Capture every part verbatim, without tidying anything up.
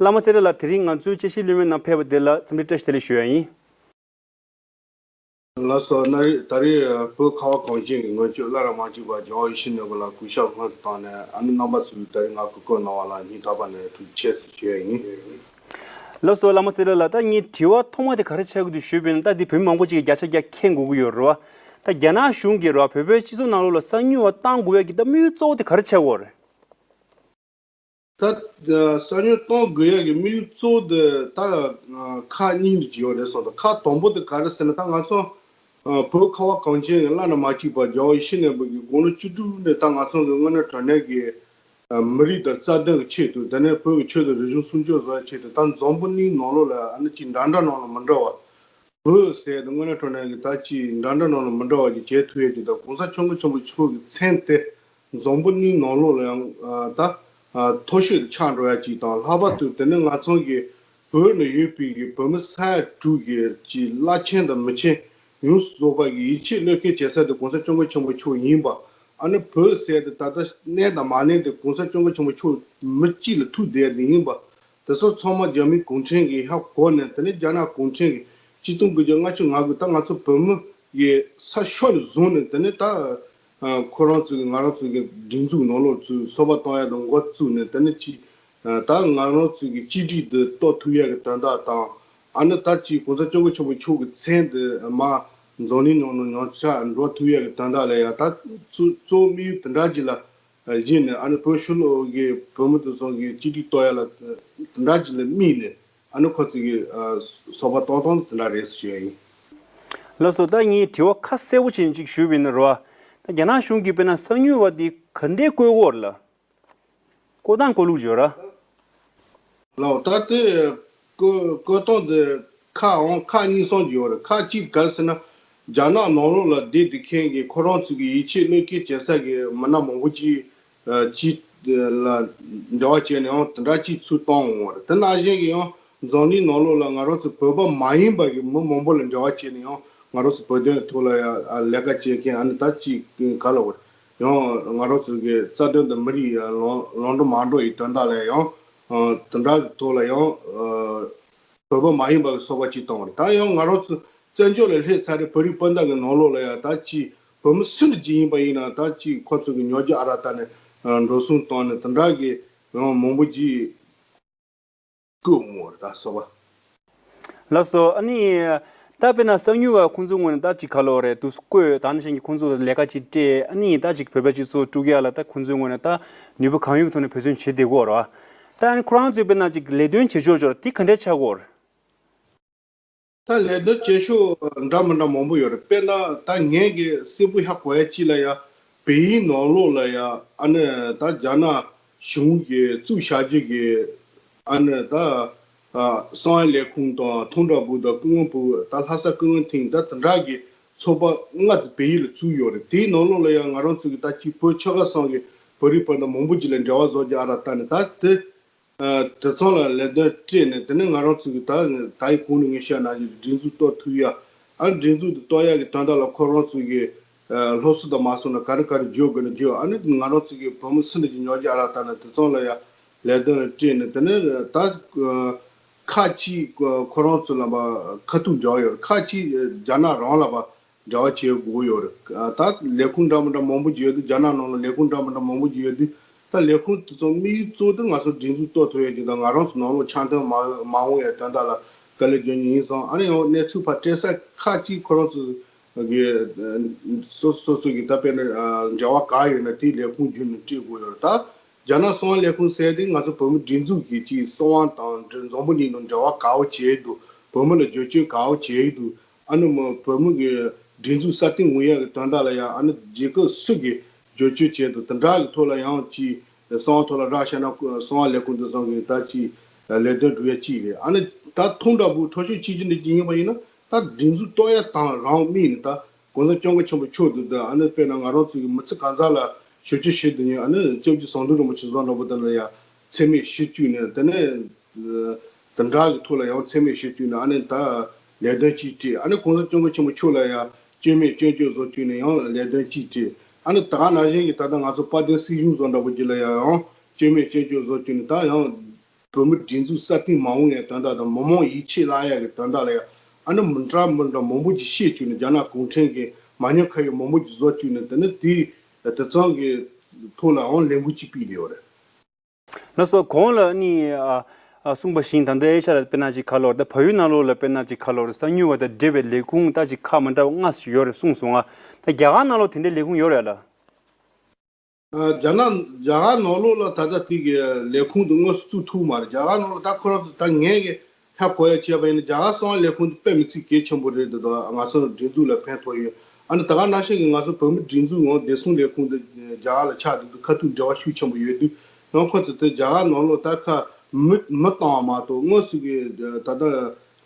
བླ་མ་སེ་ར་ལགས། དེ་རིང་ང་ཚོའི་དཔྱད་ཞིབ་གླེང་མོལ་ནང་ཕེབས་པ་དེ་ལ་འཚམས་འདྲི་བཀྲ་ཤིས་བདེ་ལེགས་ཞུ་ཡ་ཡིན། ལགས་སོ། ན་རེ་ད་རེས་བོད་ཁ་བ་གངས་ཅན་གྱི་ངོས་ཀྱི་བླ་ན་མ་མཆིས་པ་རྒྱལ་བ་ཡིད་བཞིན་ནོར་བུ་ལགས་གུས་ཞབས་སྔོན་དུ་བཏང་ནས། ཨ་ནི་རྣམ་པ་ཚོས་ད་རེས་ང་གི་སྐུ་གོ་གནང་བ་ལ་སྙིང་ཐག་པ་ནས་ཐུགས་རྗེ་ཆེ་ཞུ་ཡ་ཡིན། ལགས་སོ། བླ་མ་སེ་ར་ལགས། ད་ངའི་དྲི་བ་ཐོག་མ་དེ་ག་རེ་ཆགས་ཀྱི་འདུག་ཞུས་པ་ཡིན་ན། ད་འདི་བོད་མི་མང་པོ་ཅིག་གིས་བརྒྱ་ཆ་བརྒྱ་མཁྱེན་དགོས་ཀྱི་ཡོད་རེད་བ། ད་རྒྱ་ནག་གཞུང་གིས་རེད་བ། བོད་པའི་སྤྱི་ཚོགས་ནང་ལོགས་ལ་གསང་ཉུལ་བ་བཏང་དགོས་ཡ་གི་ད་དམིགས་ཡུལ་གཙོ་བོ་དེ་ག་རེ་ཆགས་ཀྱི་ཡོད་རེད། ད་གསང་ཉུལ་གཏོང་དགོས་ཡ་གི་དམིགས་ཡུལ་གཙོ་བོ་དེ་ད་ཁག་གཉིས་ཅིག་ཡོད་རེད་གསུངས་འདུག་ཁག་དང་པོ་དེ་ག་རེ་ཟེར་ན། ད་ང་ཚོ་བོད་ཁ་བ་གངས་ཅན་གྱི་བླ་ན་མ་མཆིས་པ་རྒྱལ་བ་ཡིད་བཞིན་ནོར་བུ་གི་དགུང་ལོ་བཅུ་དྲུག་ནས་ད་ང་ཚོ་གི་དངོས་གནས་དྲང་གནས་ཀྱི་མི་རིགས་དང་རྩ་དོན་གྱི་ཆེད་དུ། དེ་ནས་བོད་ཀྱི་ཆོས་དང་རིག་གཞུང་སྲུང་སྐྱོབ་བཟོ་ཡ་ཆེད་དུ། ད་འཛམ་བུ་གླིང་ནང་ལོགས་ལ་ཨ་ནི་ཅིག་འདྲ་འདྲ་ནང་ལ་མི་འདྲ་བ། བོད་ཟེར་དུས་དངོས་གནས་དྲང་གནས་ཀྱི་ད་ཅིག་འདྲ་འདྲ་ནང་ལ་མི་འདྲ་བ་ཅིག་བྱེད་ཐུབ་ཡ་ཅིག་དང་། གོང་ས་སྐྱབས་མགོན་ཆེན་པོ་མཆོག་གི་མཚན་དེ་འཛམ་བུ་གླིང་ནང་ལོགས་ལ་ཡང་ཨ་ད་ཨ་མཐོ་ཤོས་དུ་ཆགས་འགྲོ་ཡ་ཅིག་དང་། ལྷག་པར་དུ་དེ་ནི་ང་ཚང་གི་བོད་ནང་ཡོད་པའི་གི་བོད་མི་ས་ཡ་དྲུག་གི་ཅིག་བླ་ཆེན་དང་མི་ཆེན་ཡོངས་སུ་རྫོགས་པ་གི་ཡིད་ཆེས་བློས་འགེལ་བྱེད་ས་དེ་གོང་ས་སྐྱབས་མགོན་ཆེན་པོ་མཆོག་ཡིན་པ། ཨ་ནི་བོད་ཟེར་དེ་ད་ལྟ་གནས་དང་མ་གནས་དེ་གོང་ས་སྐྱབས་མགོན་ཆེན་པོ་མཆོག་མི་གཅིག་ལ་ཐུག་བསྡད་ཡ་དེ་ཡིན་པ། དེ་ཚོ་ཚང་མ་རྒྱ་མི་གུང་ཁྲན་གྱིས་ཧ་གོ་ནས། དེ་ནས་རྒྱ་ནག་གུང་ཁྲན་གྱིས་ཆིག་སྟོང་དགུ་བརྒྱ་ལྔ་བཅུ་ང་དགུ་ད་ང་ཚོ་བོད་མི་ཡི་ས་ཕྱོགས་ནས་བཟུང་ནས། དེ་ནས་ད་ཁོ་རང་ཚོ་གི་ང་རང་ཚོ་གི་སྒྲིག་འཛུགས་ནང་ལོགས་ཚུར་སོ་པ་གཏོང་ཡ་དང་འགོ་བཙུགས་ནས། དེ་ནས་ཅིག་ད་ང་རང་ཚོ་གི་གཅིག་སྒྲིལ་དེ་གཏོར་ཐུབ་ཡ་གི་དོན་དག་དང་། ཨ་ནི་ད་ཅིག་གོང་ས་སྐྱབས་མགོན་ཆེན་པོ་མཆོག་གི་མཚན་དེ་མར་འཛམ་གླིང་ནང་ནས་ཉམས་ཆག་འགྲོ་ཐུབ་ཡ་གི་དོན་དག་ལ་ཡ། ད་གཙོ་གཙོ་བོ་དམིགས་ཡུལ་དེ་འདྲ་ཅིག་ལ། ཨ། བཞིན་ནས་ཨ་ནི་བོད་ཕྱི་ལོགས་ཀྱི་བོད་མི་དེ་ཚོ་གི་གཅིག་སྒྲིལ་གཏོར་ཡ་ལ་དེ་འདྲ་ཅིག་ལ་དམིགས་ནས། ཨ་ནི་ཁོ་ཚོ་གི་ཨ་སོ་པ་གཏོང་སྟངས་དེ་འདྲ་རེད་ཟེར་ཞུ་ཡ་ཡིན། ལགས་སོ། ད་ངས་དྲི་བ་ཁ་གསལ་པོ་བྱས་ནས་ཅིག་ཞུས་པ་ཡིན་ན་རེད་བ། ད་རྒྱ་ནག་གཞུང་གིས་དཔེར་ན་གསང་ཉུལ་བ་དེ་ག་འདྲས་བཀོད་ཡོད་རེད་ལ། བཀོད་སྟངས་བཀོད་ལུགས་བརྗོད་ར། ལགས། ད་དེ་བཀོད་བཀོད་སྟངས་དེ་ཁག་འོང་ཁག་གཉིས་གསུམ་ཅིག་ཡོད་རེད། ཁག་གཅིག་ག་རེ་ཟེར་ན། རྒྱ་ནག་ནང་ལོགས་ལ་བསྡད་བསྡད་མཁན་གྱི་ཁོ་རང་ཚོ་གི་ཡིད་ཆེས་བློས་འགེལ་བྱེད་ས་གི་མི་སྣ་མང་པོ་ཅིག་ཨ་ཅིག་ལ་འབྲེལ་བ་བྱས་ནས་ཡང་དེ་འདྲ་ཅིག་ཚུར་བཏང་འོང་བ་རེད། དེ་ནང་བཞིན་གྱི་ཡང་འཛམ་གླིང་ནང་ལོགས་ལ་ང་རང་ཚོ་བོད་པ་མ་ཡིན་པ་གི་མི་མང་པོ་ལ་འབྲེལ་བ་བྱས་ནས་ཡང་ང་རང་ཚོ་བོད་དོན་ཐོག་ལ་ཡང་ཨ་ལས་ཀ་བྱེད་མཁན། ཨ་ནི་ད་ཅིག་ག་ལབ་དགོས་རེད། ཡང་ང་རང་ཚོ་གི་རྩ་དོན་དང་མི་རིགས་ཡང་ལམ་ལམ་འགྲོ་མ་འགྲོ་ཡི་དོན་དག་ལ་ཡང་ཨ་དེ་འདྲ་གི་ཐོག་ལ་ཡང་ཨ་བོད་པ་མ་ཡིན་པ་གི་སོ་པ་ཅིག་བཏང་བ་རེད། ད་ཡང་ང་རང་ཚོ་བཙན་བྱོལ་ལ་སླེབས་ཚར་རེད། བོད་རིགས་སྤུན་ཟླ་གི་ནང་ལོགས་ལ་ཡང་ད་ཅིག་བོད་མི་སུ་འདྲ་ཅིག་ཡིན་པ་ཡིན་ན། ད་ཅིག་ཁོ་ཚོ་གི་ཉོ་རྒྱུ་ཨ་ར་ད་ནས་ཨ་འགྲོ་སོང་བཏང་ནས་དེ་འདྲ་གི་ཡང་མང་པོ་ཅིག་བཀོད་འོང་བ་རེད། ད་སོ་པ། ལགས་སོ། ཨ་ནི་ད་དཔེར་ན་གསང་ཉུལ་བ་ཁོང་ཚོའི་ངོས་ནས་ད་ཅིག་ག་ལབ་དགོས་རེད། དུ་བཀོད་ད་ནང་བཞིན་གྱི་ཁོང་ཚོ་ལ་ལས་ཀ་ཅིག་སྤྲད། ཨ་ནི་ད་ཅིག་བོད་པའི་སྤྱི་ཚོགས་དཀྲུག་ཡ་ལ་ད་ཁོང་ཚོའི་ངོས་ནས་ད་ནུས་པ་གང་ཡོད་ཀྱི་ཐོག་ནས་འབད་བརྩོན་བྱེད་བསྡད་ཀྱི་ཡོད་རེད་བ། ད་ཨ་ནི་ཁོ་རང་ཚོས་དཔེར་ན་ཅིག་ལས་དོན་བྱེད་ཕྱོགས་ཅིག་ཡོད་རེད། དེ་ག་འདྲས་ཆགས་ཀྱི་ཡོད་རེད། ད་ལས་དོན་བྱེད་ཕྱོགས་འདྲ་མི་འདྲ་མང་པོ་ཡོད་རེད། དཔེར་ན་ད་ངས་གི་གསལ་པོ་ཧ་གོ་ཡ་གཅིག་ལ་ཡ། བལ་ཡུལ་ནང་ལོགས་ལ་ཡ། ཨ་ནི་ད་རྒྱ་ནག་གཞུང་གིས་བཙུགས་བཞག་རྒྱུ་གི་ཨ་ནི་ད་ཨ་གསང་བའི་ལས་ཁུངས་དང་ཐང་ཀྲོའུ་པུའུ་དང་ཀུན་དགའ་བོད། ད་ལྷ་ས་ཀུན་དགའ་ཐང་ད་དེ་འདྲ་གི་ཚོགས་པ་ལྔ་ཙམ་བལ་ཡུལ་ལ་བཙུགས་ཡོད་རེད། དེའི་ནང་ལོགས་ལ་ཡ་ང་རང་ཚོ་གི་ད་ཅིག་བོད་ཆོལ་ཁ་གསུམ་གི་བོད་རིགས་སྤུན་ཟླ་མང་པོ་ཅིག་ལ་འབྲེལ་བ་བཟོ་རྒྱུ་ཨ་ར་ལྟ་ནས། ད་དེ་ཨ་དེ་ཚང་ལ་ལས་དོན་སྤྲད་ནས། དེ་ནས་ང་རང་ཚོ་གི་ད་ད་ཡི་གོང་ནས་ངས་བཤད་ནང་བཞིན་སྒྲིག་འཛུགས་གཏོར་ཐུབ་ཡ། ཨ་ནི་སྒྲིག་འཛུགས་དེ་གཏོར་ཡ་གི་དོན་དག་ལ་ཁོ་རང་ཚོ་གི་ཨ་སློབ་གསོ་དང་མ་སོང་ན་ག་རེ་ག་རེ་བརྗོད་དགོས་ན་བརྗོད། ཨ་ནི་ང་རང་ཚོ་གི་བོད་མི་སུ་འདྲ་ཅིག་ཉོ་རྒྱུ་ཨ་ར་ལྟ་ན་དེ་ཚང་ལ་ཡ་ལས་དོན་སྤྲད་ནས། དེ་ནས་ད་ཨ་ཁག་གཅིག་ཁོ་རང་ཚོ་ལ་མ་ཁ་ཐུག་འབྲེལ་བ་ཡོད། ཁག་གཅིག་རྒྱ་ནག་རང་ལ་མ་འབྲེལ་བ་བྱེད་དགོས་ཡོད་རེད། ད་ལས་ཁུངས་འདྲ་མི་འདྲ་མང་པོ་ཅིག་ཡོད་དུས། རྒྱ་ནག་ནང་ལ་ལས་ཁུངས་འདྲ་མི་འདྲ་མང་པོ་ཅིག་ཡོད་དུས། ད་ལས་ཁུངས་དེ་ཚོ་དམིགས་ཡུལ་གཙོ་བོ་དེ་ང་ཚོ་སྒྲིག་འཛུགས་གཏོར་ཐུབ་ཡ་ཅིག་དང་། ང་རང་ཚོ་ནང་ལོགས་འཆམ་མཐུན་མ་མ་འོང་ཡ་དོན་དག་ལ་དཀའ་ལས་རྒྱག་མཁན་ཡིན་སོང་། ཨ་ནི་ཡང་གནས་ཚུལ་ཕར་སྤྲད་ས་ཁག་ཅིག་ཁོ་རང་ཚོ་གི་སོ་སོ་སོ་གི་ད་དཔེར་ན་འབྲེལ་བ་ག་ཡོད་ན་དེའི་ལས་ཁུངས་བརྒྱུད་ནས་སྤྲད་དགོས་ཡོད་རེད། ད་རྒྱ་ནག་གསང་བའི་ལས་ཁུངས་ཟེར་དེ་ང་ཚོ་བོད་མི་སྒྲིག་འཛུགས་ཀྱི་ཅིག་གསང་བ་དང་འབྲེལ། འཛམ་བུ་གླིང་དང་འབྲེལ་བ་ག་བོ་བྱས་འདུག་བོད་མི་ལ་བསྒྱུར་བཅོས་ག་བོ་བྱས་འདུག་ཨ་ནི་མ་བོད་མི་གི་སྒྲིག་འཛུགས་སྲ་བརྟན་ཡོང་ཡག་གི་དོན་དག་ལ་ཡང་། ཨ་ནི་རྒྱལ་ཁབ་སུ་གིས་བསྒྱུར་བཅོས་བྱས་འདུག་དེ་འདྲ་གི་ཐོག་ལ་ཡང་ཅིག་གསང་བ་ཐོག་ལ་རག་བྱས་ན། གསང་བ་ལས་ཁུངས་དེ་ཚོ་གིས་ད་ཅིག་ལས་དོན་སྒྲུབ་ཡ་གཅིག་རེད། ཨ་ནི་ད་ཐང་ཀྲོའུ་པུའུ་མཐོ་ཤོས་ཆེ་ཆུང་འདི་གཅིག་ཡིན་པ་ཡིན་ན། ད་སྒྲིག་འཛུགས་གཏོར་ཡ་དང་རང་དམིགས་ནས་ད་གོང་ས་སྐྱབས་མགོན་ཆེན་པོ་མཆོག་འདུག་ད་ཨ་ནི་དཔེར་ན་ང་རང་ཚོ་གི་མི་ཚེ་གང་ཟག་ལ་ཞབས་ཕྱི་ཞུ་འདོད་མཁན། ཨ་ནི་སྐྱབས་རྗེ་ཟམ་གདོང་རིན་པོ་ཆེ་བཟོ་འདྲ་པོ་དེ་ལ་ཡ་མཚན་སྨད་ཞུ་བཅུག་ནས། དེ་ནས་དེ་འདྲ་གི་ཐོག་ལ་ཡང་མཚན་སྨད་ཞུ་བཅུག་ནས། ཨ་ནི་ད་ལས་དོན་གཅིག་སྤྲད། ཨ་ནི་གོང་ས་སྐྱབས་མགོན་ཆེན་པོ་མཆོག་ལ་ཡང་སྐྱོན་མེད་སྐྱོན་བརྗོད་བཟོ་བཅུག་ནས་ཡང་ལས་དོན་གཅིག་སྤྲད། ཨ་ནི་ད་ག་ནང་བཞིན་གྱི་ད་ལྟ་ང་ཚོ་དཔལ་ལྡན་སྲིད་གཞུང་བཟོ་འདྲ་པོ་ཅིག་ལ་ཡང་ཡང་སྐྱོན་མེད་སྐྱོན་བརྗོད་བཟོ་བཅུག་ནས། ད་ཡང་ བོད་མི་སྒྲིག་འཛུགས་སྲ་བརྟན་མ་འོང་ཡའི་དོན་དག་དང་མི་མང་ཡིད་ཆེས་བརླག་ཡ་གི་དོན་དག་ལ་ཡང་ཨ་ནི་མི་འདྲ་མི་འདྲ་མང་པོ་ཅིག་བཤད་བཅུག་ནས། རྒྱ་ནག་གུང་ཁྲན་གྱི་མ་ཉམས་ཁ་ཡོད་མང་པོ་ཅིག་བཟོ་བཅུག་ནས། དེ་ནི་དེ་དེ་ཚང་གི་ཐོག་ལའང་ལས་འགུལ་ཅིག་སྤེལ་བསྡད་ཡོད་རེད། ལགས་སོ། གོང་ལ་ནི་ཨ་ཨ་གསུངས་པ་བཞིན། ད་ལྟའི་ཆ་ལ་དཔེར་ན་ཅིག་ག་ལབ་དགོས་རེད། ད་བལ་ཡུལ་ནང་ལོགས་ལ་དཔེར་ན་ཅིག་ག་ལབ་དགོས་རེད། གསང་ཉུལ་བ་དང་འབྲེལ་བའི་ལས་ཁུངས་ད་ཅིག་ཁག་མི་འདྲ་བ་ལྔ་ཞིག་ཡོད་རེད་གསུངས་སོང་ང་། ད་རྒྱ་གར་ནང་ལོགས་དེ་འདྲའི་ལས་ཁུངས་ཡོད་རེད་ལ། ཨ། རྒྱ་ནག་རྒྱ་གར་ནང་ལོགས་ལ་ད་ལྟ་དེ་གི་ལས་ཁུངས་དེ་དངོས་སུ་བཙུགས་ཐུབ་མ་རེད། རྒྱ་གར་ནང་ལ་ད་ཁོ་རང་ཚོ་ད་ངས་གི་ཧ་གོ་ཡ་བྱས་པ་ཡིན་ན། རྒྱ་གར་གསང་བའི་ལས་ཁུངས་དེ་དཔེ་མི་སྲིད་གལ་ཆེན་པོ་རེད་འདུག་ད་ང་ཚོ་སྒྲིག་འཛུགས་ལ་ཕན་ཐོགས་ཡོད། ཨ་ནི་ད་ག་ནང་བཞིན་གི་ང་ཚོ་བོད་མི་སྒྲིག་འཛུགས་ངང་བདེ་སྲུང་ལས་ཁུངས་དེ་རྒྱ་གར་ལ་ཆགས་འདུག་ཁ་ཐུག་འབྲེལ་བ་ཤུགས་ཆེན་པོ་ཡོད་དུས། ཡང་ཁོ་ཚོ་དེ་རྒྱ་གར་ནང་ལོགས་ད་ཁ་མི་མི་བཏང་བ་མ་གཏོགས། དངོས་སུ་གི་ད་ལྟ་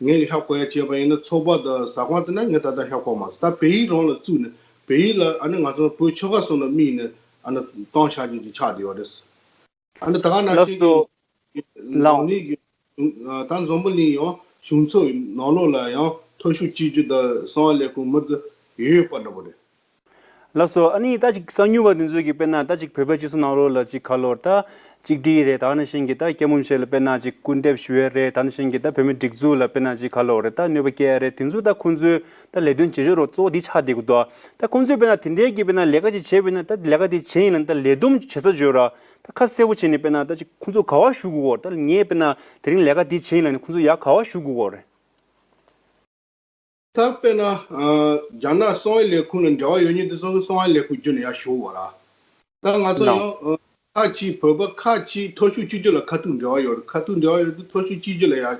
ངས་གི་ཧ་གོ་ཡ་བྱས་པ་ཡིན་ན། ཚོགས་པ་དང་ཟ་ཁང་དེ་ན་ངས་ད་ལྟ་ཧ་གོ་མ་སོང་། ད་བལ་ཡུལ་རང་ལ་བཙུགས་ནས་བལ་ཡུལ་ལ་ཨ་ནི་ང་ཚོ་བོད་ཆོལ་ཁ་གསུམ་ལ་དམིགས་ནས་ཨ་ནི་བཏང་བཞག་རྒྱུ་ཅིག་ཆགས་བསྡད་ཡོད་རེད། ཨ་ནི་ད་ག་ནང་ལགས་བཞིན་སོ། གྱི་ལགས། འཛམ་གླིང་གི་ཨ་ད་འཛམ་བུ་གླིང་ཡང་གཞུང་ཚབ་ནང་ལོགས་ལ་ཡང་ཐོ་ཤོག་གཅིག་གྱུར་དང་གསང་བའི་ལས་ཁུངས་མི་དེ་ཡོད་པ་འདྲ་པོ་རེད། ལགས་སོ། ཨ་ནི་ད་ཅིག་གསང་ཉུལ་བ་དེ་ཚོ་གི་དཔེར་ན་ད་ཅིག་བོད་པའི་སྤྱི་ཚོགས་ནང་ལོགས་ལ་ཅིག་ག་ལབ་དགོས་རེད། ད་གཅིག་སྒྲིལ་རེད། ད་ནང་བཞིན་གྱི་ད་སྐྱབས་མགོན་རིན་པོ་ཆེ་ལ་དཔེར་ན་ཅིག་སྐུར་འདེབས་ཞུ་ཡས་རེད། ད་ནང་བཞིན་གྱི་ད་བོད་མི་སྒྲིག་འཛུགས་ལ་དཔེར་ན་ཅིག་ག་ལབ་དགོས་རེད། ད་གནོད་པ་སྐྱེལ་ཡས་རེད། དེ་ཚོ་ད་ཁོང་ཚོའི་ད་ལས་དོན་བྱེད་ཕྱོགས་རོགས་གཙོ་བོ་འདི་ཆགས་བསྡད་ཀྱི་འདུག་ད་ཁོང་ཚོས་དཔེར་ན་དེ་འདྲའི་གི་དཔེར་ན་ལས་ཀ་ཅིག་བྱས་པ་ཡིན་ན། ད་ལས་ཀ་དེ་བྱས་ཡིན་ལ་ད་ལས་བསྡོམས་བྱེད་ས་བརྗོད་ར། ད་ཁ་གསལ་པོ་བྱས་ནས་དཔེར་ན་ད་ཅིག་ཁོང་ཚོ་ག་པར་ཞུགས་དགོས་ཀྱི་ཡོད་རེད། ད་ངས་དཔེར་ན་དེ་རིང་ལས་ཀ་འདི་བྱས་ཡིན་ལབ་ནས་ཁོང་ཚོ་ཡར་ག་པར་ཞུགས་དགོས་ཀྱི་ཡོད་རེད། ད་དཔེར་ན་ཨ་རྒྱ་ནག་གསང་བའི་ལས་ཁུངས་ལ་འབྲེལ་བ་ཡོད་མཁན་དེ་ཚོ་གི་གསང་བའི་ལས་ཁུངས་བརྒྱུད་ནས་ཡར་ཞུགས་པ་རེད། ད་ང་ཚོ་ལགས། ཡང་ཨ་ཁག་ཅིག་བོད་པ་ཁག་ཅིག་ཐོ་ཤོག་གཅིག་གྱུར་ལ་ཁ་ཐུག་འབྲེལ་བ་ཡོད་རེད། ཁ་ཐུག་འབྲེལ་བ་ཡོད་དུས་ཐོ་ཤོག་གཅིག་གྱུར་ལ་ཡར་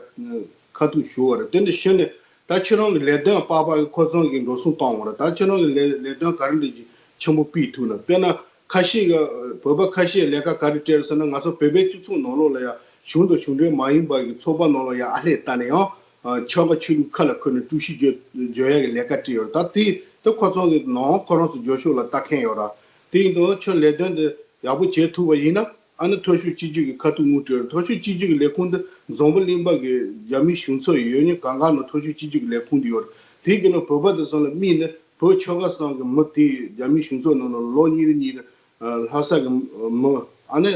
ཁ་ཐུག་ཞུགས་པ་རེད། དེ་འདྲ་ཞུས་ནས་ད་ཁྱེད་རང་གི་ལས་དོན་པ་ཕར་ཕར་གྱི་ཁོ་ཚང་གི་འགྲོ་སོང་བཏང་བ་རེད། ད་ཁྱེད་རང་གི་ལས་ལས་དོན་ག་རེ་འདྲ་ཅིག་ཆེན་པོ་སྤེལ་ཐུབ་ན། དཔེར་ན་ཁ་ཤས་ཀྱི་བོད་པ་ཁ་ཤས་ལས་ཀ་ག་རེ་སྤྲད་རེད་ཟེར་ན། ང་ཚོ་བོད་པའི་སྤྱི་ཚོགས་ནང་ལོགས་ལ་ཡང་གཞུང་དང་གཞུང་འབྲེལ་མ་ཡིན་པ་གི་ཚོགས་པ་ནང་ལོགས་ཡང་ཨ་ལྷད་བཏང་ནས་ཡང་ཆོལ་ཁ་ཆོས་ལུགས་ཁ་ལ་འཁོད་ནས་དཀྲུག་ཤིང་བརྗོད་བརྗོད་ཡ་གི་ལས་ཀ་སྤྲད་ཡོད་རེད། ད་དེ་དེ་ཁོ་ཚང་གི་ནང་ཁོ་རང་ཚོ་རྒྱབ་ཕྱོགས་ལ་ལྟ་མཁན་ཡོད་ར། དེ་ཡིན་དུས་ཁྱོད་ལས་དོན་དེ་ཡག་པོ་བྱེད་ཐུབ་པ་ཡིན་ན། ཨ་ནི་ཐོ་ཤོག་གཅིག་གྱུར་གྱི་ཁ་ཐུག་དངུལ་སྤྲད་རེད། ཐོ་ཤོག་གཅིག་གྱུར་གྱི་ལས་ཁུངས་འདི་འཛམ་བུ་གླིང་པ་གི་རྒྱ་མིའི་གཞུང་ཚབ་ཡོད་མཁན་གང་ག་ནང་ཐོ་ཤོག་གཅིག་གྱུར་གྱི་ལས་ཁུངས་འདི་ཡོད་རེད། དེ་གི་ནང་བོད་པ་དེ་ཚོ་ལ་དམིགས་ནས་བོད་ཆོལ་ཁ་གསུམ་གྱི་མི་དེ་རྒྱ་མིའི་གཞུང་ཚབ་ནང་ལ་ལོ་གཉིས་རེ་གཉིས་རེ་ལྷ་ས་གི་མི། ཨ་ནི་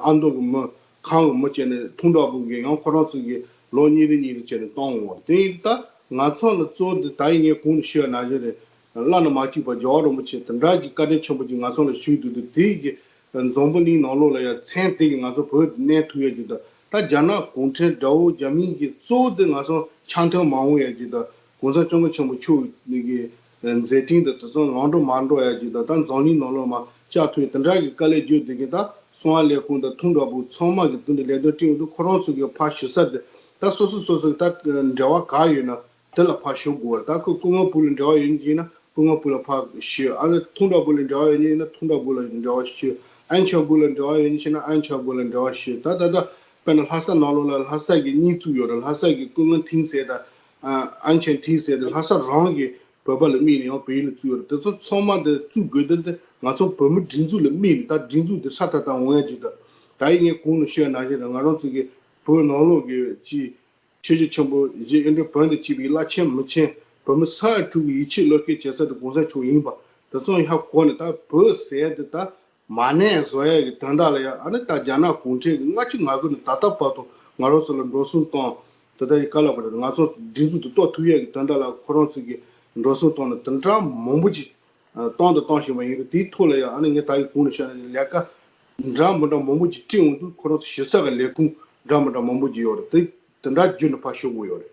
ཨ་མདོ་གི་མི། ཁམས་གི་མི་བྱས་ནས་ཐུང་དྲག་པོ་གི་ཡང་ཁོ་རང་ཚོ་གི་ལོ་གཉིས་རེ་གཉིས་རེ་བྱས་ནས་བཏང་འོང་བ་རེད། དེ་ཡིན་ད་ང་ཚོ་ལ་གཙོ་བོ་དེ་ད་ཡིན་ངས་གོང་ནས་ཞུས་ནང་བཞིན་རེད། བླ་ན་མ་མཆིས་པ་རྒྱལ་བ་རིན་པོ་ཆེ་དེ་འདྲ་གྱི་བཀའ་དྲིན་ཆེན་པོ་ཅིག་ང་ཚོ་ལ་ཞུས་འདུག་དུས། དེ་གི་འཛམ་བུ་གླིང་ནང་ལོགས་ལ་ཡང་མཚན་དེ་གི་ང་ཚོ་བོད་དུ་གནས་ཐུབ་ཡ་གྱི་དང་། ད་རྒྱ་ནག་གུང་ཁྲན་དགྲ་བོ་རྒྱ་མིའི་གི་གཙོ་བོ་དེ་ང་ཚོ་འཆམ་མཐུན་མ་འོང་ཡ་གྱི་དང་། གོང་ས་སྐྱབས་མགོན་ཆེན་པོ་མཆོག་གི་མཛད་འཕྲིན་དང་དེ་ཚོ་ལམ་འགྲོ་མ་འགྲོ་ཡ་གྱི་དང་། ད་འཛམ་གླིང་ནང་ལོགས་མར་བཅའ་ཐུབ་ཡ་དེ་འདྲ་གི་དཀའ་ལས་བརྒྱབ་བསྡད་མཁན་ད་གསང་བ་ལས་ཁུངས་དང་ཐུང་དྲག་པོ་ཚང་མ་གི་དེ་འདྲ་ལས་དོན་སྤྲད་ཡོང་དུས་ཁོ་རང་ཚོ་གི་ཕར་ཞུ་ས་དེ་ད་སོ་སོ་སོ་སོ་གི་ད་འབྲེལ་བ་ག་ཡོད་ན། དེ་ལ་ཕར་ཞུ་དགོས་པ་རེད། ད་ཁོ་སྐུ་ངོ་བུ་ལ་འབྲེལ་བ་ཡོད་མཁན་ཡིན་ན་སྐུ་ངོ་བུ་ལ་ཕར་ཞུ། ཨ་ནི་ཐུང་དྲག་པོ་ལ་འབྲེལ་བ་ཡོད་མཁན་ཡིན་ན་ཐུང་དྲག་པོ་ལ་འབྲེལ་བ་ཞུ། ཨན་ཆན་བུ་ལ་འབྲེལ་བ་ཡོད་མཁན་ཡིན་ན་ཨན་ཆན་བུ་ལ་འབྲེལ་བ་ཞུ། ད་ད་ལྟ་དཔེར་ན་ལྷ་ས་ནང་ལོགས་ལ་ལྷ་ས་གི་གཉིས་བཙུགས་ཡོད་རེད། ལྷ་ས་གི་སྐུ་ངོ་ཐིང་ཟེར་དང་ཨན་ཆན་ཐིང་ཟེར་དེ་ལྷ་ས་རང་གི་བོད་པ་ལ་དམིགས་ནས་ཡང་བལ་ཡུལ་ལ་བཙུགས་ཡོད་རེད། དེ་ཚོ་ཚང་མ་དེ་བཙུགས་དགོས་དོན་དེ་ང་ཚོ་བོད་མི་སྒྲིག་འཛུགས་ལ་དམིགས་ནས། ད་སྒྲིག་འཛུགས་དེ་སྲ་ཐག་ཐག་འོང་ཡ་གཅིག་དང་། ད་ཡིན་ངས་གོང་ནས་ཞུས་ནང་བཞིན་རེད། ང་རང་ཚོ་གི་བོད་ནང་ལོགས་ཀྱི་ཅིག་ཆོས་བརྒྱུད་ཆེན་པོ་བཞི་ཨིན་དྲ་བོན་དང་བཅས་པའི་བླ་ཆེན་མི་ཆེན་བོད་མི་ས་ཡ་དྲུག་གི་ཡིད་ཆེས་བློ་སྐྱེད་བྱེད་ས་དེ་གོང་ས་མཆོག་ཡིན་པ་དེ་ཚོ་ཧ་གོ་ནས། ད་བོད་ཟེར་དེ་ད་མ་གནས་བཟོ་ཡ་གི་དོན་དག་ལ་ཡ། ཨ་ནི་ད་རྒྱ་ནག་གུང་ཁྲན་གྱིས་ལྔ་བཅུ་ང་དགུ་ནས་ད་ལྟ་བར་དུ་ང་རང་ཚོ་ལ་འགྲོ་སོང་བཏང་། དེ་ལྟ་ཡི་བཀའ་སློབ་པ་རེད། ང་ཚོ་སྒྲིག་འཛུགས་དེ་གཏོར་ཐུབ་ཡ་གི་དོན་དག་ལ་ཁོ་རང་ཚོ་གིས་འགྲོ་སོང་བཏང་ནས་དེ་འདྲ་མང་པོ་ཅིག་བཏང་དང་བཏང་བཞིན་པ་ཡིན་རུང་། དེའི་ཐོག་ལ་ཡང་ཨ་ནི་ངས་ད་ཡི་གོང་ནས་བཤད་ན་ལས་ཀ་འདྲ་མི་འདྲ་མང་པོ་ཅིག་སྤྲད་འོང་དུས་ཁོ་རང་ཚོ་ཞུ་ས་གི་ལས་ཁུངས་འདྲ་མི་འདྲ་མང་པོ་ཅིག་ཡོད་རེད། དེ་དེ་འདྲ་བརྒྱུད་ནས་ཕར་ཞུ་དགོས་ཡོད་རེད།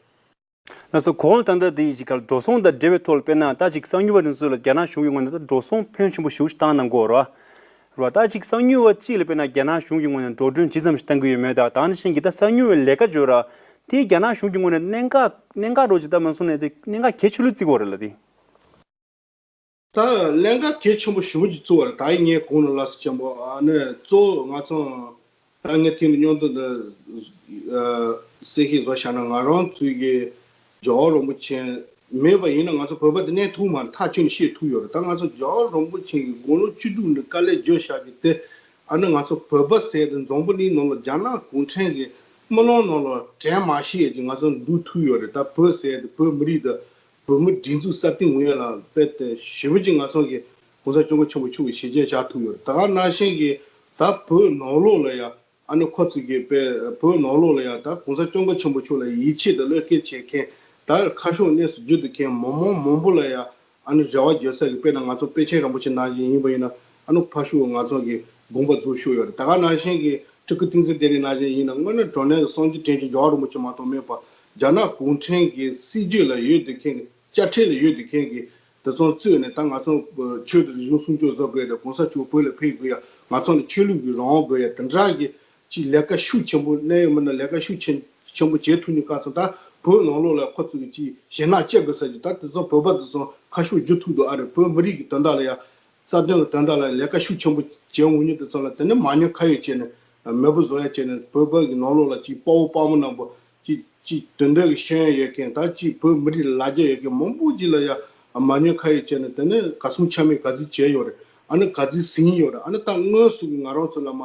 ལགས་སོ། གོང་ལ་ད་ལྟ་དེ་ཡི་གཅིག་ག་ལ་འགྲོ་སོང་དང་འབྲེལ་བའི་ཐོག་ལ་དཔེར་ན་ད་ཅིག་གསང་ཉུལ་བ་དེ་ཚོ་ལ་རྒྱ་ནག་གཞུང་གི་ངོས་ནས་ད་འགྲོ་སོང་ཕོན་ཆེན་པོ་ཞེ་པོ་ཅིག་བཏང་གནང་གི་ཡོད་རེད་བ། རེད་བ། ད་ཅིག་གསང་ཉུལ་བ་གཅིག་ལ་དཔེར་ན་རྒྱ་ནག་གཞུང་གི་ངོས་ནས་འགྲོ་གྲོན་ཇི་ཙམ་ཞིག་བཏང་གི་ཡོད་མེད་དང་། ད་ནང་བཞིན་གྱི་ད་གསང་ཉུལ་བའི་ལས་ཀ་བརྗོད་ར། དེ་རྒྱ་ནག་གཞུང་གི་ངོས་ནས་གནད་འགག་གནད་འགག་འདྲ་ཅིག་ད་མ་གསུངས་ནས་དེ་གནད་འགག་གལ་ཆེ་ལོས་བརྩི་གི་ཡོད་རེད་ལ་དེ། ད་གནད་འགག་གལ་ཆེན་པོ་ཞེ་པོ་ཅིག་བརྩི་བ་རེད། ད་ཡིན་ངས་གོང་ལ་ལབ་ས་ཆེན་པོ་ཨ་ནི་གཙོ་བོ་ང་ཚོ་ད་ངས་དེ་ནི་སྙིང་དོན་འདི་གསལ་བཤད་བཟོ་བཞག་ན། ང་རང་ཚོའི་གི་རྒྱལ་བ་རིན་པོ་ཆེ་མེད་པ་ཡིན་ན་ང་ཚོ་བོད་པ་འདི་གནས་ཐུབ་མ་རེད། ཐག་ཆོད་ནས་བཤད་ཐུབ་ཡོད་རེད། ད་ང་ཚོ་རྒྱལ་བ་རིན་པོ་ཆེ་གི་དགུང་ལོ་བཅུ་དྲུག་ནས་དཀའ་ལས་བརྒྱབ་བཞག་གི་དེ་ཨ་ནི་ང་ཚོ་བོད་པ་ཟེར་དེ་འཛམ་བུ་གླིང་ནང་ལ་རྒྱ་ནག་གུང་ཁྲན་གི་དམུས་ལོང་ནང་ལ་དྲན་མ་ཤེས་ཡས་ཀྱི་ང་ཚོ་འདུག་ཐུབ་ཡོད་རེད། ད་བོད་ཟེར་དེ་བོད་མི་རིགས་དང་བོད་མི་སྒྲིག་འཛུགས་སྲ་བརྟན་ཡོང་ཡ་ལ་དཔེ་དེ་ཞེ་པོ་ཅིག་ང་ཚོ་གི་གོང་ས་སྐྱབས་མགོན་ཆེན་པོ་མཆོག་གིས་བྱས་རྗེས་བཞག་ཐུབ་ཡོད་རེད། ད་ག་ནང་བཞིན་གྱི་ད་བོད་ནང་ལོགས་ལ་ཡ་ ཨ་ནི་ཁོ་ཚོ་གིས་དཔེ་བོད་ནང་ལོགས་ལ་ཡང་ད་གོང་ས་སྐྱབས་མགོན་ཆེན་པོ་མཆོག་ལ་ཡིད་ཆེས་དང་བློ་གཏད་བྱེད་མཁན། ད་ཁ་ཕྱོགས་གནས་སུ་བསྒྱུར་ཐུབ་མཁན་མི་མང་མང་པོ་ལ་ཡང་ཨ་ནི་རེ་བ་བརྗོད་ས་གི། དཔེར་ན་ང་ཚོ་པཎ་ཆེན་རིན་པོ་ཆེ་ནང་བཞིན་ཡིན་པ་ཡིན་ན། ཨ་ནི་ཕར་ཕྱོགས་ང་ཚོ་གི་དགོངས་པ་རྫོགས་བཞུགས་ཡོད་རེད། ད་ག་ནང་བཞིན་གྱི་སྤྲུལ་སྐུ་བསྟན་འཛིན་བདེ་ལེགས་ནང་བཞིན་ཡིན་ན། དངོས་གནས་དྲང་གནས་ཀྱི་སངས་རྒྱས་དྲིན་ཅན་རྒྱལ་བ་རིན་པོ་ཆེ་མ་གཏོགས་མེད་པ། རྒྱ་ནག་གུང་ཁྲན་གྱི་སྲིད་བྱུས་ལ་ཡོད་དེ་མཁན་གྱི། དཔྱ་ཁྲལ་ལ་ཡོད་དེ་མཁན་གྱི་དེ་ཚོ་བཙུགས་ནས། ད་ང་ཚོ་ཆོས་དང་རིག་གཞུང་སྲུང་སྐྱོབ་བཟོ་དགོས་དང་། གོང་ས་མཆོག་བོད་ལ་ཕེབས་དགོས་ཡ། ང་ཚོ་ནི་ཆོས་ལུགས་ཀྱི་རང་དབང་དགོས་ཡ། དེ་འདྲ་གི་ཅིག་ལས་ཀ་ཤུགས་ཆེན་པོ། གནད་ཡོད་མི་སྣ་ལས་ཀ་ཤུགས་ཆེན་ཆེན་པོ་བྱེད་ཐུབ་མཁན་ག་ཚོད། ད་བོད་ནང་ལོགས་ལ་ཁོ་ཚོ་གི་ཅིག་ཞེད་སྣང་སྐྱེ་དགོས་ས་ཅིག། ད་དེ་ཚོ་བོད་པ་དེ་ཚོ་ཁ་ཕྱོགས་བསྒྱུར་ཐུབ་འདུག་ཨ་རེད། བོད་མི་རིགས་ཀྱི་དོན་དག་ལ་ཡ། རྩ་དོན་གྱི་དོན་དག་ལ་ལས་ཀ་ཤུགས་ཆེན་པོ་བྱེད་འོང་མཁན་དེ་ཚོ་ལ་དེ་ནས་མ་ཉེས་ཁ་གཡོགས་བྱས་ནས། མེས་པོ་བཟོ་ཡ་བྱས་ནས། བོད་པ་གི་ནང་ལོགས་ལ་ཅིག་དཔའ་བོ་དཔའ་མོ་རྣམ་པ་ཅིག་ཅིག་དོན་དག་གི་ཤེས་ཡོན་ཡོད་མཁན། ད་ཅིག་བོད་མི་རིགས་ལ་ལ་རྒྱ་ཡོད་མཁན་མང་པོ་ཅིག་ལ་ཡ་མ་ཉེས་ཁ་གཡོགས་བྱས་ནས། དེ་ནས་ག་སུམ་ཆ་མེད་ག་ཚོད་བྱས་ཡོད་རེད། ཨ་ནི་ག་ཚོད་ཟིན་ཡོད་རེད། ཨ་ནི་ད་དངོས་སུ་གི་ང་རང་ཚོ་ལ་མ།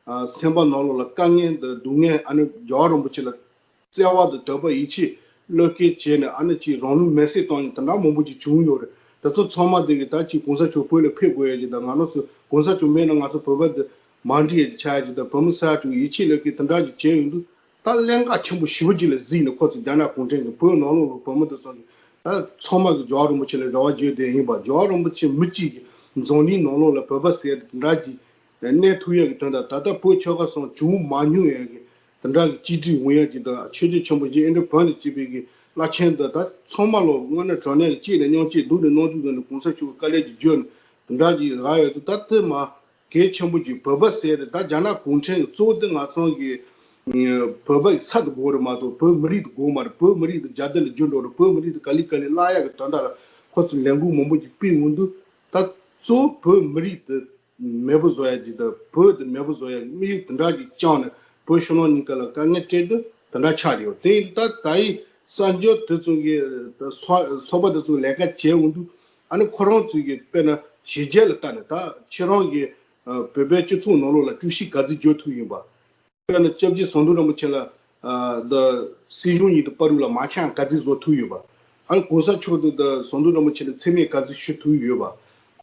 ཨ། སེམས་པ་ནང་ལོགས་ལ་དཀའ་ངལ་དང་སྡུག་བསྔལ། ཨ་ནི་རྒྱལ་བ་རིན་པོ་ཆེ་ལ་བརྩེ་བ་དང་དད་པ་ཡིད་ཆེས་བློ་གཏད་བྱས་ནས། ཨ་ནི་ཅིག་རང་ལུས་མེར་སྲེག་བཏང་མཁན་དེ་འདྲ་མང་པོ་ཅིག་བྱུང་ཡོད་རེད། དེ་ཚོ་ཚང་མ་དེ་གི་ད་ཅིག་གོང་ས་མཆོག་བོད་ལ་ཕེབས་དགོས་ཡ་ཅིག་དང་། ང་རང་ཚོ་གོང་ས་མཆོག་མེད་ན་ང་ཚོ་བོད་པ་དེ་མ་འགྲིག་ཡ་ཅིག་ཆགས་ཡ་ཅིག་དང་། བོད་མི་ས་ཡ་དྲུག་ཡིད་ཆེས་བློ་གཏད་དེ་འདྲ་ཅིག་བྱས་ཡོང་དུས། ད་གླེན་ཀ་ཆེན་པོ་ཞེ་པོ་ཅིག་ལ་གཟིགས་ནས། ཁོ་ཚོ་རྒྱ་ནག་གུང་ཁྲན་གྱིས་བོད་ནང་ལོགས་ལ་བོད་མི་དེ་ཚོ་གི། ད་ཚང་མ་གི་རྒྱལ་བ་རིན་པོ་ཆེ་ལ་རེ་བ་བརྗོད་དེ་ཡིན་པ། རྒྱལ་བ་རིན་པོ་ཆེ་མི་གཅིག་གི་འཛམ་གླིང་ནང་ལོགས་ལ་བོད་པ་ཟེར་དེ་འདྲ་ཅིག་གནས་ཐུབ་ཡ་གི་དོན་དག་ད་ལྟ་བོད་ཆོལ་ཁ་གསུམ་བྱུང་མ་མྱོང་ཡ་གི་དེ་འདྲ་གི་གཅིག་སྒྲིལ་འོང་ཡ་གི། ད་ཆོས་བརྒྱུད་ཆེན་པོ་བཞི། ཨིན་དྲ་བྷན་དང་བཅས་པའི་གི་བླ་ཆེན་དང་། ད་ཚང་མ་ལོ་དངོས་གནས་དྲང་གནས་གཅིག་ནས་མཉམ་གཅིག་འདུག་ནས་གནང་དུས་ཙམ་ནས། གོང་ས་མཆོག་གི་བཀའ་ལན་ཅིག་བརྗོད་ནས་དེ་འདྲ་ཅིག་ལབ་ཡོད་དུས། ད་དེ་མ་གལ་ཆེན་པོ་ཅིག་བོད་པ་ཟེར་དེ། ད་རྒྱ་ནག་གུང་ཁྲན་གྱི་གཙོ་བོ་དེ་ང་ཚོ་གི་བོད་པ་ཡི་ས་དེ་དགོས་རེད་མ་གཏོགས་བོད་མི་རིགས་དེ་དགོས་མ་རེད། བོད་མི་རིགས་དེ་རྒྱ་དར་ལ་འགྱུར་འགྲོ་རེད། བོད་མི་རིགས་དེ་ག་ལེ་ག་ལེ་བརླག་ཡ་གི་དོན་དག་ལ་ཁོ་ཚོས་ལས་འགུལ་མང་པོ་ཅིག་སྤེལ་འོང་དུས། ད་གཙོ་བོ་བོད་མི་རིགས་དེ་མེས་པོ་བཟོ་ཡ་ཅིག་དང་། བོད་དེ་མེས་པོ་བཟོ་ཡ་གི་དམིགས་ཡུལ་དེ་འདྲ་ཅིག་བཅངས་ནས་བོད་ཕྱི་ནང་གཉིས་ཀ་ལ་དཀའ་ངལ་སྤྲད་དུས་དེ་འདྲ་ཆགས་ཡོད། དེ་ཡིན་དུས་ད་ད་ཡི་གསར་འབྱོར་དེ་ཚོ་གི་ཚོགས་པ་དེ་ཚོ་ལས་ཀ་བྱས་འོང་དུས། ཨ་ནི་ཁོ་རང་ཚོ་གི་དཔེར་ན་གཞི་རྒྱ་ལ་བལྟས་ནས། ད་ཁྱེད་རང་གི་ཨ་བོད་པའི་སྤྱི་ཚོགས་ནང་ལོགས་ལ་ཀྲུའུ་ཞི་ག་ཚོད་འབྱོར་ཐུབ་ཡིན་པ། དཔེར་ན་སྐྱབས་རྗེ་ཟམ་གདོང་རིན་པོ་ཆེ་ལ་ཨ་ད་སྲིད་གཞུང་གཉིས་དང་བར་དུ་ལ་མ་ཆག་ག་ཚོད་བཟོ་ཐུབ་ཡོད་པ། ཨ་ནི་གོང་ས་མཆོག་དང་ད་ཟམ་གདོང་རིན་པོ་ཆེ་ལ་མཚན་སྨད་ག་ཚོད་ཞུ་ཐུབ་ཡོད་པ།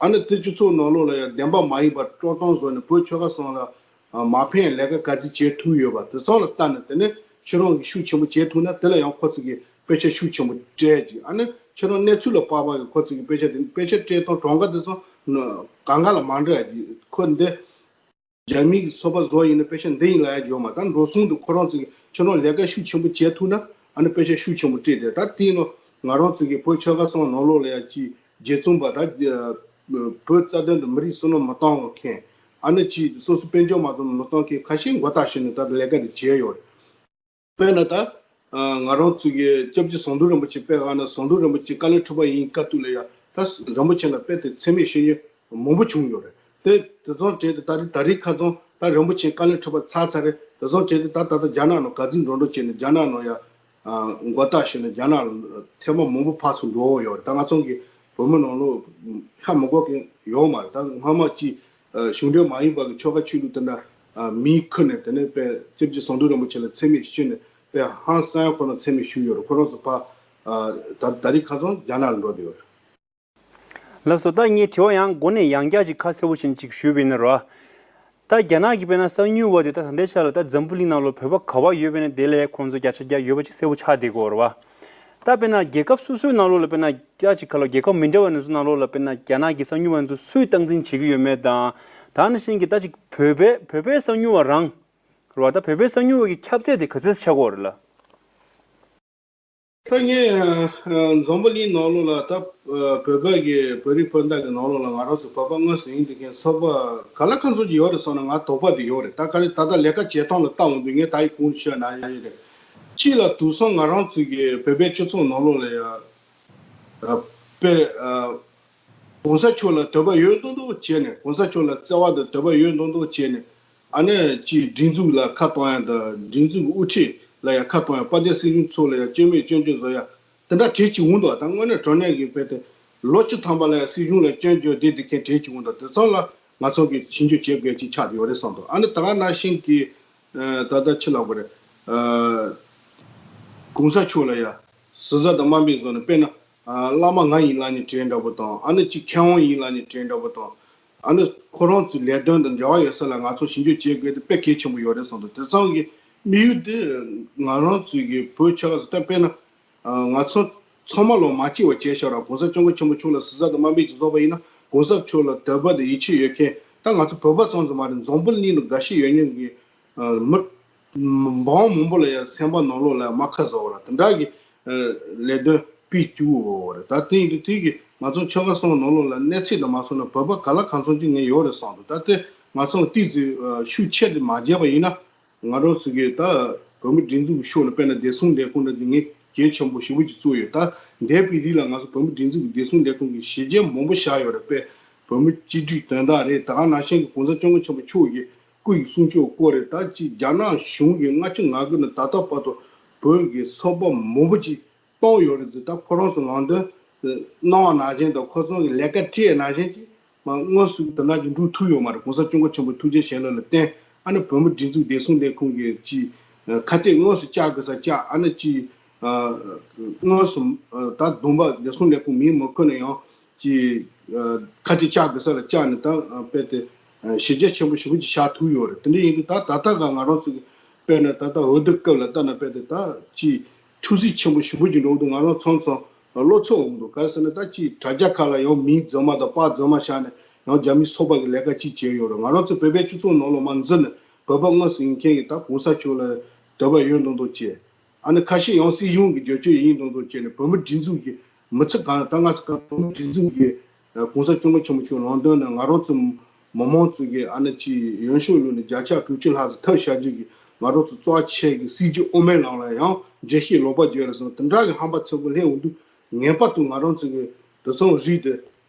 ཨ་ནི་དེ་སྤྱི་ཚོགས་ནང་ལོགས་ལ་ཡང་བདེན་པ་མ་ཡིན་པ་དཀྲོག་གཏམ་བཟོས་ནས་བོད་ཆོལ་ཁ་གསུམ་ལ་ཨ་མ་ཕན་ལས་ཀ་ག་ཚོད་བྱེད་ཐུབ་ཡོད་པ། དེ་ཚོ་ལ་བལྟས་ནས། དེ་ནས་ཁྱེད་རང་གིས་ཤུགས་ཆེན་པོ་བྱེད་ཐུབ་ན། དེ་ལ་ཡང་ཁོ་ཚོ་གིས་དཔེ་ཆ་ཤུགས་ཆེན་པོ་སྤྲད་ཅིག། ཨ་ནི་ཁྱེད་རང་གནས་ཚུལ་ལ་དཔག་པ་གི་ཁོ་ཚོ་གིས་དཔེ་ཆ་དེ། དཔེ་ཆ་སྤྲད་སྟངས་གྲངས་ཀ་དེ་ཚོ་གང་ག་ལ་མ་འདྲ་ཅིག། ཁོ་འདི་རྒྱ་མིའི་གི་ཚོགས་པ་བཟོ་ཡིན་ན་དཔེ་ཆ་འདི་ཡིན་ལབ་ཡ་ཡོད་མ། ད་འགྲོ་སོང་དུ་ཁོ་རང་ཚོ་གིས་ཁྱེད་རང་ལས་ཀ་ཤུགས་ཆེན་པོ་བྱེད་ཐུབ་ན། ཨ་ནི་དཔེ་ཆ་ཤུགས་ཆེན་པོ་སྤྲད་དེ། ད་དེ་ནང་ང་རང་ཚོ་གི་བོད་ཆོལ་ཁ་གསུམ་ནང་ལོགས་ལ་ཡ་ཅིག་རྗེ་བཙུན་པ། ད་བོད་རྩ་དོན་དུ་མི་རིགས་བསམ་བློ་མི་གཏོང་མཁན། ཨ་ནི་ཅིག་སོ་སོ་དཔལ་འབྱོར་མ་གཏོང་མི་གཏོང་མཁན་ཁ་ཤས་མགོ་བཏགས་བྱས་ནས་ད་ལས་ཀ་དེ་བྱས་ཡོད་རེད། དཔེར་ན་ད་ང་རང་ཚོ་གི་སྐྱབས་རྗེ་ཟམ་གདོང་རིན་པོ་ཆེ། དཔེ་ཨ་ནི་ཟམ་གདོང་རིན་པོ་ཆེ་བཀའ་བློན་ཁྲི་པ་ཡིན་སྐབས་དུས་ལ་ཡ། ད་རིན་པོ་ཆེ་ལ་དཔེ་དེ་མཚན་སྨད་ཞུ་མཁན་མང་པོ་བྱུང་ཡོད་རེད། དེ་དེ་ཚོ་བྱས་ཏེ་ད་རེས་ད་རེས་ཁ་སང་ད་རིན་པོ་ཆེ་བཀའ་བློན་ཁྲི་པ་ཚར་ཚར་རེད། དེ་ཚོ་བྱས་ཏེ་ད་ད་ལྟ་རྒྱ་ནག་ནང་ག་ཚོད་འགྲོ་འགྲོ་བྱས་ནས་རྒྱ་ནག་ནང་ཡ་མགོ་བཏགས་བྱས་ནས་རྒྱ་ནག་ལ་ཐེངས་མ་མང་པོ་ཕར་ཚུར་འགྲོ་ཡོད་རེད། ད་ང་ཚོ་གི་བོད་མི་ནང་ལོགས་ཧ་མི་གོ་མཁན་ཡོད་མ་རེད། ད་སྔ་མ་ཅིག་གཞུང་འབྲེལ་མ་ཡིན་པ་གི་ཆོལ་ཁ་ཆོས་ལུགས་དེ་འདྲ་མིའི་ཁུར་ནས། དེ་ནས་དཔེ་སྐྱབས་རྗེ་ཟམ་གདོང་རིན་པོ་ཆེ་ལ་མཚན་སྨད་ཞུས་ནས་དཔེ་ཧང་སང་ཡ་ཁོ་རང་མཚན་སྨད་ཞུས་ཡོད་རེད། ཁོ་རང་ཚོ་ཕར་ད་ད་རེས་ཁ་སང་རྒྱ་ནག་ལ་འགྲོ་བསྡད་ཡོད་རེད། ལགས་སོ། ད་ངའི་དྲི་བ་ཡང་མགོ་ནས་ཡང་བསྐྱར་ཅིག་ཁ་གསལ་པོ་ཞིག་ཅིག་ཞུས་པ་ཡིན་ན་རོ། ད་རྒྱ་ནག་གི་དཔེར་ན་གསང་ཉུལ་བ་དེ་ད་ད་ལྟའི་ཆ་ལ་ད་འཛམ་བུ་གླིང་ནང་ལ་བོད་པ་ག་པར་ཡོད་པ་ཡིན་ན་དེ་ལ་ཡ་ཁོང་ཚོ་བརྒྱ་ཆ་བརྒྱ་ཡོད་པ་ཅིག་གསལ་པོ་ཆགས་བསྡད་ཀྱི་ཡོད་རེད་བ། ད་དཔེར་ན་རྒྱལ་ཁབ་སོ་སོའི་ནང་ལོགས་ལ་དཔེར་ན་སྐྱ་ཅིག་ག་ལ་རྒྱལ་ཁབ་མི་འདྲ་བ་ནང་ཚོ་ནང་ལོགས་ལ་དཔེར་ན་རྒྱ་ནག་གི་གསང་ཉུལ་བ་ཚོ་སུས་སྟངས་འཛིན་བྱེད་ཀྱི་ཡོད་མེད་དང་། ད་ནང་བཞིན་གྱི་ད་ཅིག་བོད་པའི་བོད་པའི་གསང་ཉུལ་བ་རང་རེད་བ། ད་བོད་པའི་གསང་ཉུལ་བ་གི་ཁྱབ་ཚད་དེ་ག་ཚོད་ཆགས་ཀྱི་ཡོད་རེད་ལགས། ད་ངས་འཛམ་བུ་གླིང་ནང་ལོགས་ལ་ད་བོད་པ་གི་བོད་རིགས་སྤུན་ཟླ་གི་ནང་ལོགས་ལ་ང་རང་ཚོ་བོད་པ་དངོས་སུ་ཡིན་དེ་མཁན་ཚོགས་པ་ག་ལ་ག་ཚོད་ཅིག་ཡོད་རེད་བསམ་ན་ང་དོགས་པ་དེ་ཡོད་རེད། ད་ག་རེ་ད་ལྟ་ལས་ཀ་བྱེད་སྟངས་ལ་བལྟ་འོང་དུས་ངས་ད་ཡི་གོང་ཤོད་ན་ཡིན་རེད། གཅིག་ལ་དུས་སང་ང་རང་ཚོ་གི་བོད་པའི་སྤྱི་ཚོགས་ནང་ལོགས་ལ་ཡ་དཔེ་གོང་ས་མཆོག་ལ་དད་པ་ཡོད་མདོག་མདོག་བྱས་ནས། གོང་ས་མཆོག་ལ་བརྩེ་བ་དང་དད་པ་ཡོད་མདོག་མདོག་བྱས་ནས། ཨ་ནི་ཅིག་སྒྲིག་འཛུགས་ལ་ཁ་གཏོང་ཡ་དང་། སྒྲིག་འཛུགས་ཀྱི་དབུ་ཁྲིད་ལ་ཡང་ཁ་གཏོང་ཡ། དཔལ་ལྡན་སྲིད་གཞུང་ཚོ་ལ་ཡང་སྐྱོན་མེད་སྐྱོན་བརྗོད་བཟོ་ཡ་དེ་འདྲ་གྲས་ཅིག་འོང་འདུག་ད་དངོས་གནས་དྲང་གནས་ཀྱི་དཔེ་དེ་ལོ་བཅུ་ཐམ་པ་ལ་ཡང་སྲིད་གཞུང་ལ་སྐྱོན་བརྗོད་བསྡད་བསྡད་མཁན་གྲས་ཅིག་འོང་འདུག་དེ་ཚོ་ལ་ང་ཚོ་གིས་ཞིབ་འཇུག་བྱེད་དགོས་ཅིག་ཆགས་ཡོད་རེད་བསམ་འདུག་ཨ་ནི་ད་ག་ནང་བཞིན་གྱི་ད་ལྟ་ཕྱི་ལ་བ་རེད། གོང་ས་མཆོག་ལ་ཡང་ཟུར་ཟ་དང་དམའ་འབེབས་བཟོ་ནས། དཔེར་ན་བླ་མ་ང་ཡིན་ལབ་ནས་གྲས་འདྲ་པོ་དང་། ཨ་ནི་ཅིག་མཁས་དབང་ཡིན་ལབ་ནས་གྲས་འདྲ་པོ་དང་། ཨ་ནི་ཁོ་རང་ཚོའི་ལས་དོན་དང་འབྲེལ་བ་ཡོད་ས་ལ་ང་ཚོ་ཞིབ་འཇུག་བྱེད་དགོས་དེ་དཔེ་གལ་ཆེན་པོ་ཡོད་རེད་བསམ་འདུག་དེ་ཚང་གི་དམིགས་ཡུལ་དེ་ང་རང་ཚོའི་གི་བོད་ཆོལ་ཁ་ཚོ་ད་དཔེར་ན་ང་ཚོ་ཚང་མ་ལོ་མ་སྐྱེས་པ་བྱས་ཤག་ར། གོང་ས་སྐྱབས་མགོན་ཆེན་པོ་མཆོག་ལ་གཟིགས་ས་དང་དམའ་འབེབས་ཀྱི་བཟོ་བ་ཡིན་ན་གོང་ས་མཆོག་ལ་དད་པ་དང་ཡིད་ཆེས་ཡོད་མཁན་ད་ང་ཚོ་བོད་པ་ཙམ་ཙམ་མ་རེད། འཛམ་བུ་གླིང་ལ་དགའ་ཤོས་ཡོད་མཁན་གི་མི་འབངས་མང་པོ་ལ་ཡང་སེམས་པ་ནང་ལོགས་ལ་རྨ་ཁ་བཟོ་བ་ར་དེ་འདྲ་གི་ལས་དོན་སྤེལ་བཅུག་ཡོད་རེད། ད་དེ་ཡིན་དུས་དེ་གི་ང་ཚོ་ཆོལ་ཁ་གསུམ་ནང་ལོགས་ལ་གནས་ཚད་དང་མ་སོང་ན་བོད་པ་ག་ལ་གང་འཚམ་ཅིག་ངས་ཡོད་རེད་བསམ་འདུག་ད་དེ་ང་ཚོ་ཏོག་ཙམ་ཤུགས་ཆེ་དེ་མ་བརྒྱབ་པ་ཡིན་ན་ང་རང་ཚོ་གི་ད་བོད་མི་སྒྲིག་འཛུགས་ཀྱི་ཕྱོགས་ལ་དཔེར་ན་བདེ་སྲུང་ལས་ཁུངས་འདྲ་དེ་ངས་གལ་ཆེན་པོ་ཞེ་པོ་ཅིག་བརྩི་ཡོད། ད་འདས་པའི་རིང་ལ་ང་ཚོ་བོད་མི་སྒྲིག་འཛུགས་ཀྱི་བདེ་སྲུང་ལས་ཁུངས་ཀྱི་བྱས་རྗེས་མང་པོ་བཞག་ཡོད་རེད། དཔེ་བོད་མི་གཅིག་སྒྲིལ་དོན་དག་རེད། ད་ག་ནང་བཞིན་གྱི་གོང་ས་སྐྱབས་མགོན་ཆེན་པོ་མཆོག་གི་སྐུ་ཡི་གསུང་ཆོས་སྐོར་རེད། ད་ཅིག་རྒྱ་ནག་གཞུང་གིས་ལྔ་བཅུ་ང་དགུ་ནས་ད་ལྟ་བར་དུ་བོད་ཀྱི་ཚོགས་པ་མང་པོ་ཅིག་བཏང་ཡོད་རེད་ཟེར། ད་ཁོ་རང་ཚོ་ལམ་སྟོན་གནང་བ་ནང་བཞིན་དང་ཁོ་ཚོ་གི་ལས་ཀ་སྤྲད་ནང་བཞིན་ཅིག་མ་དངོས་སུ་དེ་འདྲ་ཅིག་འགྲུབ་ཐུབ་ཡོད་མ་རེད། གོང་ས་སྐྱབས་མགོན་ཆེན་པོའི་ཐུགས་རྗེ་བྱིན་རླབས་ལ་བརྟེན་ཨ་ནི་བོད་མི་སྒྲིག་འཛུགས་བདེ་སྲུང་ལས་ཁུངས་ཀྱི་ཅིག་ཁ་གཏད་དངོས་སུ་བཅག་དགོས་ས་བཅག་ཨ་ནི་ཅིག་དངོས་སུ་ད་བསྡོམས་པ་བདེ་སྲུང་ལས་ཁུངས་མིང་མ་འཁོད་ན་ཡང་། ཀྱི་ཁ་གཏད་བཅག་དགོས་ས་ལ་བཅག་ནས་ད་དཔེ་དེ་གཞི་རྒྱ་ཆེན་པོ་ཞེ་པོ་ཅིག་བཞག་ཐུབ་ཡོད་རེད། དེ་འདྲ་ཡིན་དུས་ད་ད་ལྟ་ག་ང་རང་ཚོ་གི་དཔེར་ན་ད་ལྟ་འོས་བསྡུ་སྐབས་ལ་ལྟ་ན་དཔེ་དེ་ད་ཅིག་འཁྲུག་ཟིང་ཆེན་པོ་ཞེ་པོ་ཅིག་འགྲོ་གི་འདུག་ང་རང་ཚང་ཚང་བློ་ཚོད་འོང་འདུག་ག་རེ་ཟེར་ན་ད་ཅིག་དྲ་རྒྱ་ཁག་ལ་ཡང་མིང་རྫུན་མ་དང་པར་རྫུན་མ་བཞག་ནས་ཡང་རྒྱ་མིའི་ཚོགས་པ་གི་ལས་ཀ་ཅིག་བྱས་ཡོད་རེད། ང་རང་ཚོ་བོད་པའི་སྤྱི་ཚོགས་ནང་ལོགས་མར་འཛུལ་ནས་བོད་པ་དངོས་སུ་ཡིན་མཁན་གྱི་ད་གོང་ས་མཆོག་ལ་དད་པ་ཡོད་མདོག་མདོག་བྱས། ཨ་ནི་ཁ་ཤས་ཡང་སྲིད་གཞུང་གི་བརྗོད་བྱ་ཡིན་མདོག་མདོག་བྱས་ནས་བོད་མི་སྒྲིག་འཛུགས་ཀྱི་མི་ཚེ་གང་ད་ང་ཚོ་གང་བོད་མི་སྒྲིག་འཛུགས་ཀྱི་གོང་ས་སྐྱབས་མགོན་ཆེན་པོ་མཆོག་ལམ་སྟོན་ནས་ང་རང་ཚོ་མི་མང་ཚོ་གི་ཨ་ནི་ཅི་ཡོན་ཤུགས་ལོན་ནས་བརྒྱ་ཆ་དྲུག་ཅུ་ལྷག་ཙམ་ཐབས་ཤ་ཅིག་གིས་ང་རང་ཚོ་གཙོ་བོ་ཆེ་གི་སྲིད་ཇུས་དབུ་མའི་ལམ་ལ་ཡང་འགྲེལ་བཤད་ལོག་པ་བརྗོད་རེད་སོང་དེ་འདྲ་གི་ཧམ་པ་ཚ་པོ་སླེབས་འོང་དུས་ངེས་པར་དུ་ང་རང་ཚོ་གི་དེ་ཚོ་རིགས་དེ།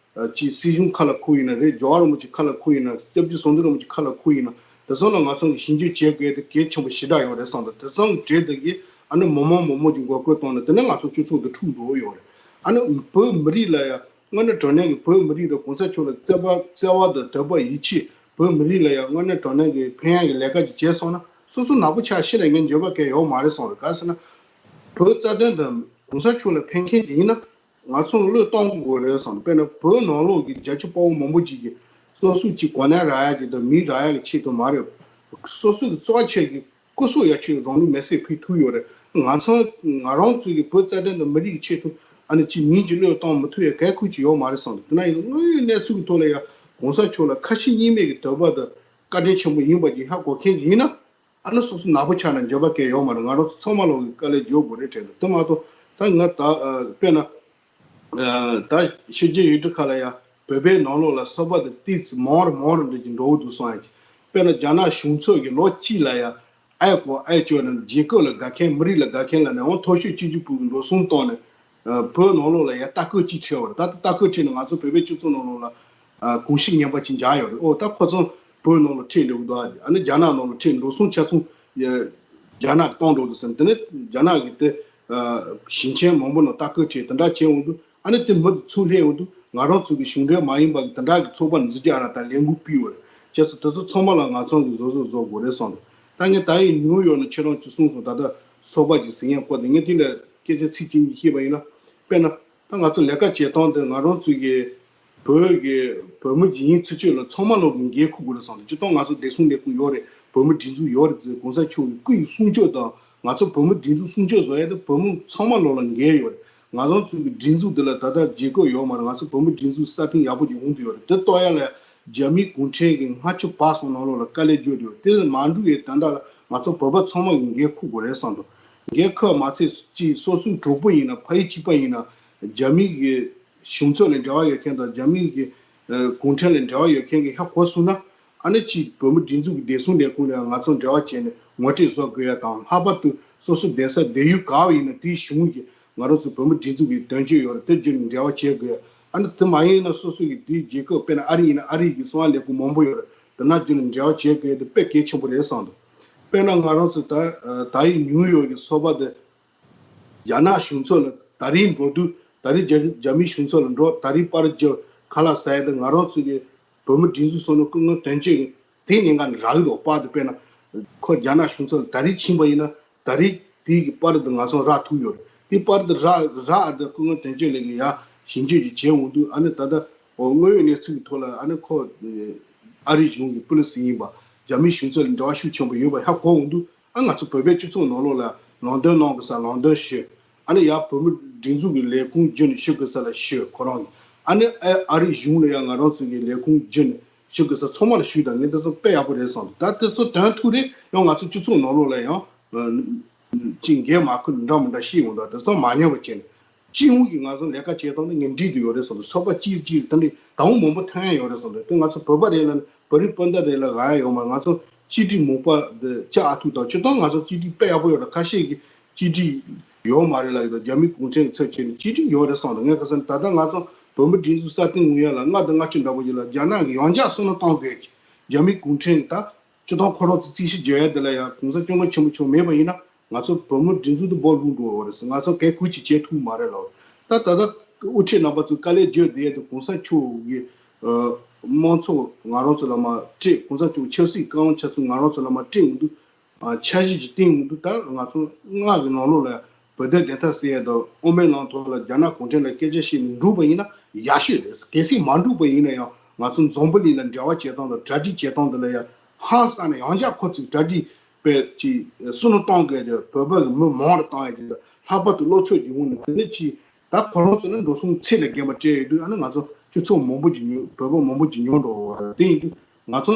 ཅིག་སྲིད་གཞུང་ཁ་ལ་འཁུར་ཡིན་ན་རེད། རྒྱལ་བ་རིན་པོ་ཆེ་ཁ་ལ་འཁུར་ཡིན་ན་སྐྱབས་རྗེ་ཟམ་གདོང་རིན་པོ་ཆེ་ཁ་ལ་འཁུར་ཡིན་ན་དེ་ཚོ་ལ་ང་ཚོ་གི་ཞིབ་འཇུག་བྱེད་དགོས་དེ་གལ་ཆེན་པོ་ཞེ་དྲག་ཡོད་རེད་བསམ་འདུག་དེ་ཚོ་གི་གྲས་དེ་གི་ཨ་ནི་མི་མང་མི་མང་གི་མགོ་སྐོར་བཏང་ནས་དེ་ནས་ང་ཚོ་སྤྱི་ཚོགས་དེ་འཁྲུག་འགྲོ་གི་ཡོད་རེད། ཨ་ནི་བོད་མི་རིགས་ལ་ཡང་དངོས་གནས་དྲང་གནས་ཀྱི་བོད་མི་རིགས་དང་གོང་ས་མཆོག་ལ་བརྩེ་བ་བརྩེ་བ་དང་དད་པ་ཡིད་ཆེས་བོད་མི་རིགས་ལ་ཡང་དངོས་གནས་དྲང་གནས་ཀྱི་ཕན་ཡག་གི་ལས་ཀ་ཅིག་བྱས་སོང་ན་སོ་སོ་ནག་པོ་ཆགས་ཤི་ལ་ངས་འགྱོད་པ་གལ་ཡོད་མ་རེད་བསམ་རེད། ག་རེ་ཟེར་ན་བོད་རྩ་དོན་དང་གོང་ས་མཆོག་ལ་ཕན་མཁན་ཅིག་ཡིན་ན། ང་ཚོ་བློས་གཏོང་དགོས་རེད་བསམ། དཔེར་ན་བོད་ནང་ལོགས་ཀྱི་རྒྱ་ཆེ་དཔའ་བོ་མང་པོ་ཅིག་གིས་སོ་སོ་ཅིག་གོ་གནས་རག་ཡ་ཅིག་དང་མིང་རག་ཡ་གི་ཆེད་དུ་མ་རེད། སོ་སོ་གི་གཙོ་ཆེ་གི་སྐུ་སྲོག་ཡ་ཆེད་རང་ལུས་མེར་སྲེག་ཕུལ་ཐུབ་ཡོད་རེད། ང་ཚོ་ང་རང་ཚོ་གི་བོད་རྩ་དོན་དང་མི་རིགས་ཀྱི་ཆེད་དུ་ཨ་ནི་ཅིག་མིང་ཅིག་བློས་གཏོང་མི་ཐུབ་ཡ་གལ་ཁུར་ཅིག་ཡོད་མ་རེད་བསམ། དེ་ན་ཡིན་དངོས་ཡོད་གནས་ཚུལ་གི་ཐོག་ལ་ཡ་གོང་ས་མཆོག་ལ་ཁ་ཞེ་གཉིས་མེད་ཀྱི་དད་པ་དང་བཀའ་དྲིན་ཆེན་པོ་ཡིན་པ་ཅིག་ཧ་གོ་མཁན་ཅིག་ཡིན་ན། ཨ་ནི་སོ་སོ་ནག་པོ་ཆགས་ན་འགྱོད་པ་གལ་ཡོད་མ་རེད། ང་རང་ཚོ་ཚང་མ་ལོག་གི་དཀའ་ལས་རྒྱག་དགོས་རེད་དྲན་འདུག་དེ་མ་གཏོགས་ད་ང་ད་དཔེར་ན་ད་ཕྱི་རྒྱལ་ཡུལ་གྲུ་ཁག་ལ་ཡ་བོད་པའི་ནང་ལོགས་ལ་ཚོགས་པ་དེ་ཏོག་ཙམ་མང་རུ་མང་རུ་འགྲོ་གི་འགྲོ་གི་འདུག་བསམ་ཡ་གི། དཔེར་ན་རྒྱ་ནག་གཞུང་ཚབ་ཀྱིས་ལོ་གཅིག་ལ་ཡ་ཨེ་གོ་ཨེ་ཅོ་ནས་རྒྱལ་ཁབ་ལ་དགའ་མཁན་མི་རིགས་ལ་དགའ་མཁན་ལ་ནས་འོང་མཐོ་ཤོས་སྤྱི་སྤྱོད་པུའུ་གི་འགྲོ་སོང་བཏང་ནས། བོད་ནང་ལོགས་ལ་ཡ་ལྟ་སྐུལ་ཅིག་ཁྲིད་པ་རེད། ད་ལྟ་སྐུལ་ཁྲིད་ནས་ང་ཚོ་བོད་པའི་སྤྱི་ཚོགས་ནང་ལོགས་ལ་གོམས་གཤིས་ངན་པ་ཅིག་འཇགས་ཡོད་རེད། ཨོ་ད་ཁོ་ཚོ་བོད་ནང་ལ་ཁྲིད་འགྲོ་གི་འདུག་ཨ་ནི་རྒྱ་ནག་ནང་ལ་ཁྲིད་འགྲོ་སོང་ཆ་ཚང་རྒྱ་ནག་གིས་གཏོང་འགྲོ་འདུག་ཟེར་ནས་དེ་ནས་རྒྱ་ནག་གིས་དེ་ཞིང་ཆེན་མང་པོ་ནང་ལྟ་སྐུལ་ཁྲིད་དེ་འདྲ་བྱས་འོང་དུས་ཨ་ནི་དེ་མི་དེ་ཚུར་སླེབས་འོང་དུས་ང་རང་ཚོ་གི་གཞུང་འབྲེལ་མ་ཡིན་པ་གི་དེ་འདྲ་གི་ཚོགས་པ་འཛུལ་རྒྱག་ར་ད་ལས་འགུལ་སྤེལ་བ་རེད། བྱས་ཙང་དེ་ཚོ་ཚང་མ་ལ་ང་ཚོ་གི་བཟོ་བཟོ་བཟོ་དགོས་རེད་བསམ་འདུག་ད་ངས་ད་ཡིན་ནིའུ་ཡོག་ནས་ཁྱེད་རང་ཚོས་གསུངས་སོང་། ད་ལྟ་ཚོགས་པ་ཅིག་ཟིན་ཡ་སྐོར་དེ་ངས་དེ་ལ་སྐད་ཆ་ཚིག་གཅིག་གཉིས་བཤད་པ་ཡིན་ན། དཔེར་ན་ད་ང་ཚོ་ལས་ཀ་བྱེད་སྟངས་དེ་ང་རང་ཚོ་གི་བོད་ཀྱི་བོད་མི་ཡིན་ཚུལ་ཆོས་ལ་ཚང་མ་ལོག་གི་འགན་འཁུར་དགོས་རེད་བསམ་འདུག་སྤྱིར་བཏང་ང་ཚོ་བདེ་སྲུང་ལས་ཁུངས་ཡོད་རེད། བོད་མི་སྒྲིག་འཛུགས་ཡོད་རེད་ཟེར། གོང་ས་མཆོག་གི་སྐུ་ཡི་གསུང་ཆོས་དང་ང་ཚོ་བོད་མི་སྒྲིག་འཛུགས་གསུང་ཆོས་བཟོ་ཡ་དེ་བོད་མི་ཚང་མ་ལོག་ལ་འགན་ཡོད་རེད། ང་རང་ཚོ་གི་སྒྲིག་འཛུགས་འདི་ལ་ད་ལྟ་རྒྱལ་ཁབ་ཡོད་མ་རེད། ང་ཚོ་བོད་མི་སྒྲིག་འཛུགས་སྲ་བརྟན་ཡག་པོ་ཅིག་འོང་དུ་ཡོད་རེད། དེ་གཏོར་ཡ་ལ་རྒྱ་མིའི་གུང་ཁྲན་གྱི་སྔ་ཕྱི་བར་གསུམ་ནང་ལོགས་ལ་དཀའ་ལས་བརྒྱབ་ཡོད། དེ་མ་འགྲུབ་ཡའི་དོན་དག་ལ་ང་ཚོ་བོད་པ་ཚང་མ་གི་འགན་འཁུར་དགོས་རེད་བསམ་འདུག་འགན་འཁུར་མ་ཚད་ཅིག་སོ་སོའི་གྲོགས་པོ་ཡིན་ན་ཕ་ཡུལ་གཅིག་པ་ཡིན་ན་རྒྱ་མིའི་གི་གཞུང་ཚབ་ལ་འབྲེལ་བ་ཡོད་མཁན་དང་རྒྱ་མིའི་གི་གུང་ཁྲན་ལ་འབྲེལ་བ་ཡོད་མཁན་གི་ཧ་གོ་སོང་ན་ཨ་ནི་ཅིག་བོད་མི་སྒྲིག་འཛུགས་ཀྱི་བདེ་སྲུང་ལས་ཁུངས་ལ་ང་ཚོ་འབྲེལ་བ་བྱས་ནས་ངོ་སྤྲོད་བཟོ་དགོས་ཡ་དང་། ལྷག་པར་དུ་སོ་སོ་བསྡད་ས་བསྡད་ཡུལ་ག་བ་ཡིན་ན་དེའི་གཞུང་གི་ང་རང་ཚོ་བོད་མི་སྒྲིག་འཛུགས་ཀྱི་དོན་གཅོད་ཡོད་རེད། དེ་བརྒྱུད་ནས་འབྲེལ་བ་བྱེད་དགོས། ཨ་ནི་དེ་མ་ཡིན་ན་སོ་སོ་གི་དེའི་རྒྱལ་ཁབ་དཔེར་ན་ཨ་རི་ཡིན་ན་ཨ་རི་གི་གསང་བ་ལས་ཁུངས་མང་པོ་ཡོད་རེད། དེ་ན་བརྒྱུད་ནས་འབྲེལ་བ་བྱེད་དགོས་དེ་དཔེ་གལ་ཆེན་པོ་རེད་བསམ་འདུག་དཔེར་ན་ང་རང་ཚོ་ད་ད་ཡིན་ནིའུ་ཡོག་གི་ཚོགས་པ་དེ་རྒྱ་ནག་གཞུང་ཚབ་ལ་ད་རིང་འགྲོ་དུས་ད་རིང་རྒྱ་རྒྱ་མིའི་གཞུང་ཚབ་ལ་འགྲོ་ད་རིང་པར་རྒྱབ་ཁ་ལག་ཟ་ཡ་དེ་ང་རང་ཚོ་གི་བོད་མི་སྒྲིག་འཛུགས་སོ་ནོ་སྐུ་ངོ་དོན་གཅོད་ཀྱི་དེ་ཉེན་ཁ་ནས་རག་གི་འདུག་པར་དེ་དཔེར་ན་ཁོ་རྒྱ་ནག་གཞུང་ཚབ་ལ་ད་རེས་ཕྱིན་པ་ཡིན་ན་ད་རེས་དེའི་གི་པར་དེ་ང་ཚོ་རག་ཐུབ་ཡོད་རེད། དེ་པར་དེ་རག་རག་དེ་སྐུ་ངོ་དོན་གཅོད་ལགས་ཀྱིས་ཡ་ཞིབ་འཇུག་ཅིག་བྱས་འོང་དུས་ཨ་ནི་ད་ལྟ་ ཨོ་དངོས་ཡོད་གནས་ཚུལ་གྱི་ཐོག་ལ་ཨ་ནི་ཁོ་ཨ་རིའི་གཞུང་གི་པུ་ལི་སི་ཡིན་པ། རྒྱ་མིའི་གཞུང་ཚབ་ལ་འབྲེལ་བ་ཤུགས་ཆེན་པོ་ཡོད་པ་ཧ་གོ་འོང་དུས། ཨ་ང་ཚོ་བོད་པའི་སྤྱི་ཚོགས་ནང་ལོགས་ལ་ལམ་སྟོན་གནང་དགོས་ས་ལམ་སྟོན་ཞུས། ཨ་ནི་ཡར་བོད་མི་སྒྲིག་འཛུགས་ཀྱི་ལས་ཁུངས་བརྒྱུད་ནས་ཞུ་དགོས་ས་ལ་ཞུས་ཁོ་རང་གིས། ཨ་ནི་ཨ་ཨ་རིའི་གཞུང་ལ་ཡང་ང་རང་ཚོ་གི་ལས་ཁུངས་བརྒྱུད་ནས་ཞུ་དགོས་ས་ཚང་མ་ལ་ཞུས་དང་། ངས་འདི་ཚོ་དཔེ་ཡག་པོ་རེད་བསམ་འདུག། ད་དེ་ཚོ་དོན་ཐུག་རེད། ཡང་ང་ཚོ་སྤྱི་ཚོགས་ནང་ལོགས་ལ་ཡང་ཅིག་འགན་མ་ཁུར་འདྲ་མི་འདྲ་ཤེས་འོང་དང་། དེ་ཚོ་མ་ཉམས་པ་བྱས་ནས། སྤྱི་ཡོངས་ཀྱིས་ང་ཚོ་ལས་ཀ་བྱེད་སྟངས་ནི་ངས་འགྲིག་ཏུ་ཡོད་རེད་བསམ་འདུག། ཚོགས་པ་གཅིག་གཅིག་དེ་འདྲའི་དང་པོ་མང་པོ་ཐོན་ཡ་ཡོད་རེད་བསམ་འདུག། དེ་ང་ཚོ་བོད་པ་རེད་ལ་བོད་རིགས་སྤུན་ཟླ་རེད་ལ་ག་ཡ་ཡོད་མ་རེད། ང་ཚོ་གཅིག་སྒྲིལ་མོས་པ་འདི་བཅའ་ཨ་ཐུག་དང་། སྤྱིར་བཏང་ང་ཚོ་གཅིག་སྒྲིལ་དཔེ་ཡག་པོ་ཡོད་རེད། ཁ་ཤས་ཀྱིས་གཅིག་སྒྲིལ་ཡོད་མ་རེད་ལབ་ཡོད་དང་། རྒྱ་མི་གུང་ཁྲན་གྱི་ཚབ་བྱས་ནས་གཅིག་སྒྲིལ་ཡོད་རེད་བསམ་འདུག། ངས་ཁ་སང་ད་ལྟ་ང་ཚོ་བོད་མི་སྒྲིག་འཛུགས་སྲ་བརྟན་ཡོང་ཡ་ལ་ལྔ་དང་ལྔ་བཅུ་འདྲ་པོ་ཡོད་ལ། རྒྱ་ནག་གིས་ཡང་བསྐྱར་བསམ་བློ་གཏོང་དགོས་ཀྱི། རྒྱ་མི་གུང་ཁྲན་གྱིས་ད་སྤྱིར་བཏང་ཁོ་རང་ཚོ་རྩིས་ཞིབ་བརྗོད་ཡ་དེ་ལ་ཡང་གོང་ས་སྐྱབས་མགོན་ཆེན་པོ་མཆོག་མེད་པ་ཡིན་ན། ང་ཚོ་བོད་མི་སྒྲིག་འཛུགས་དེ་སྦོ་ལུག་འགྲོ་བ་རེད་ཟེར། ང་ཚོ་གལ་ཁུར་ཅིག་བྱེད་ཐུབ་མ་རེད་ལབ། ད་ད་ལྟ་དབུ་ཁྲིད་རྣམ་པ་ཚོས་དཀའ་ལས་བརྒྱབ་བསྡད་ཡ་དེ་གོང་ས་མཆོག་གིས་ཨ་དམངས་གཙོ་ང་རང་ཚོ་ལ་མར་སྤྲད། གོང་ས་མཆོག་ཆབ་སྲིད་བཀའ་དབང་ཆ་ཚང་ང་རང་ཚོ་ལ་མར་སྤྲད་འོང་དུས། ཨ་འཆར་གཞི་ཅིག་བཏིང་འོང་དུས། ད་ང་ཚོ་ལྔ་གི་ནང་ལོགས་ལ་བོད་དོན་བདེན་མཐའ་གསལ་ཡ་དང་། དབུ་མའི་ལམ་ཐོག་ལ་རྒྱ་ནག་གུང་ཁྲན་ལ་སྐད་ཆ་བཤད་ནས་འགྲུབ་པ་ཡིན་ན་ཡག་ཤོས་རེད། གལ་སྲིད་མ་འགྲུབ་པ་ཡིན་ན་ཡང་ང་ཚོ་འཛམ་བུ་གླིང་ལ་འབྲེལ་བ་བྱེད་སྟངས་དང་གྲ་སྒྲིག་བྱེད་སྟངས་དེ་ལ་ཡང་ཧང་སངས་ནས་ཡང་བསྐྱར་ཁོ་ཚོས་གྲ་སྒྲིག་དཔེ་ཅིག་བསམ་བློ་གཏོང་དགོས་ཏེ། བོད་པ་གི་མི་མང་རུ་བཏང་ཡ་དེ་དང་། ལྷག་པར་དུ་སློབ་ཕྲུག་གི་ངོས་ནས་དེ་ནས་ཅིག་ད་ཁོ་རང་ཚོ་ནི་འགྲོ་སོང་ཚད་ལས་བརྒལ་བ་སྤྲད་ཡོད་དུས། ཨ་ནི་ང་ཚོ་སྤྱི་ཚོགས་མང་པོ་ཅིག་ཉོ། བོད་པ་མང་པོ་ཅིག་ཉོ་འགྲོ་བ་དེ་ཡིན་དུས། ང་ཚོ་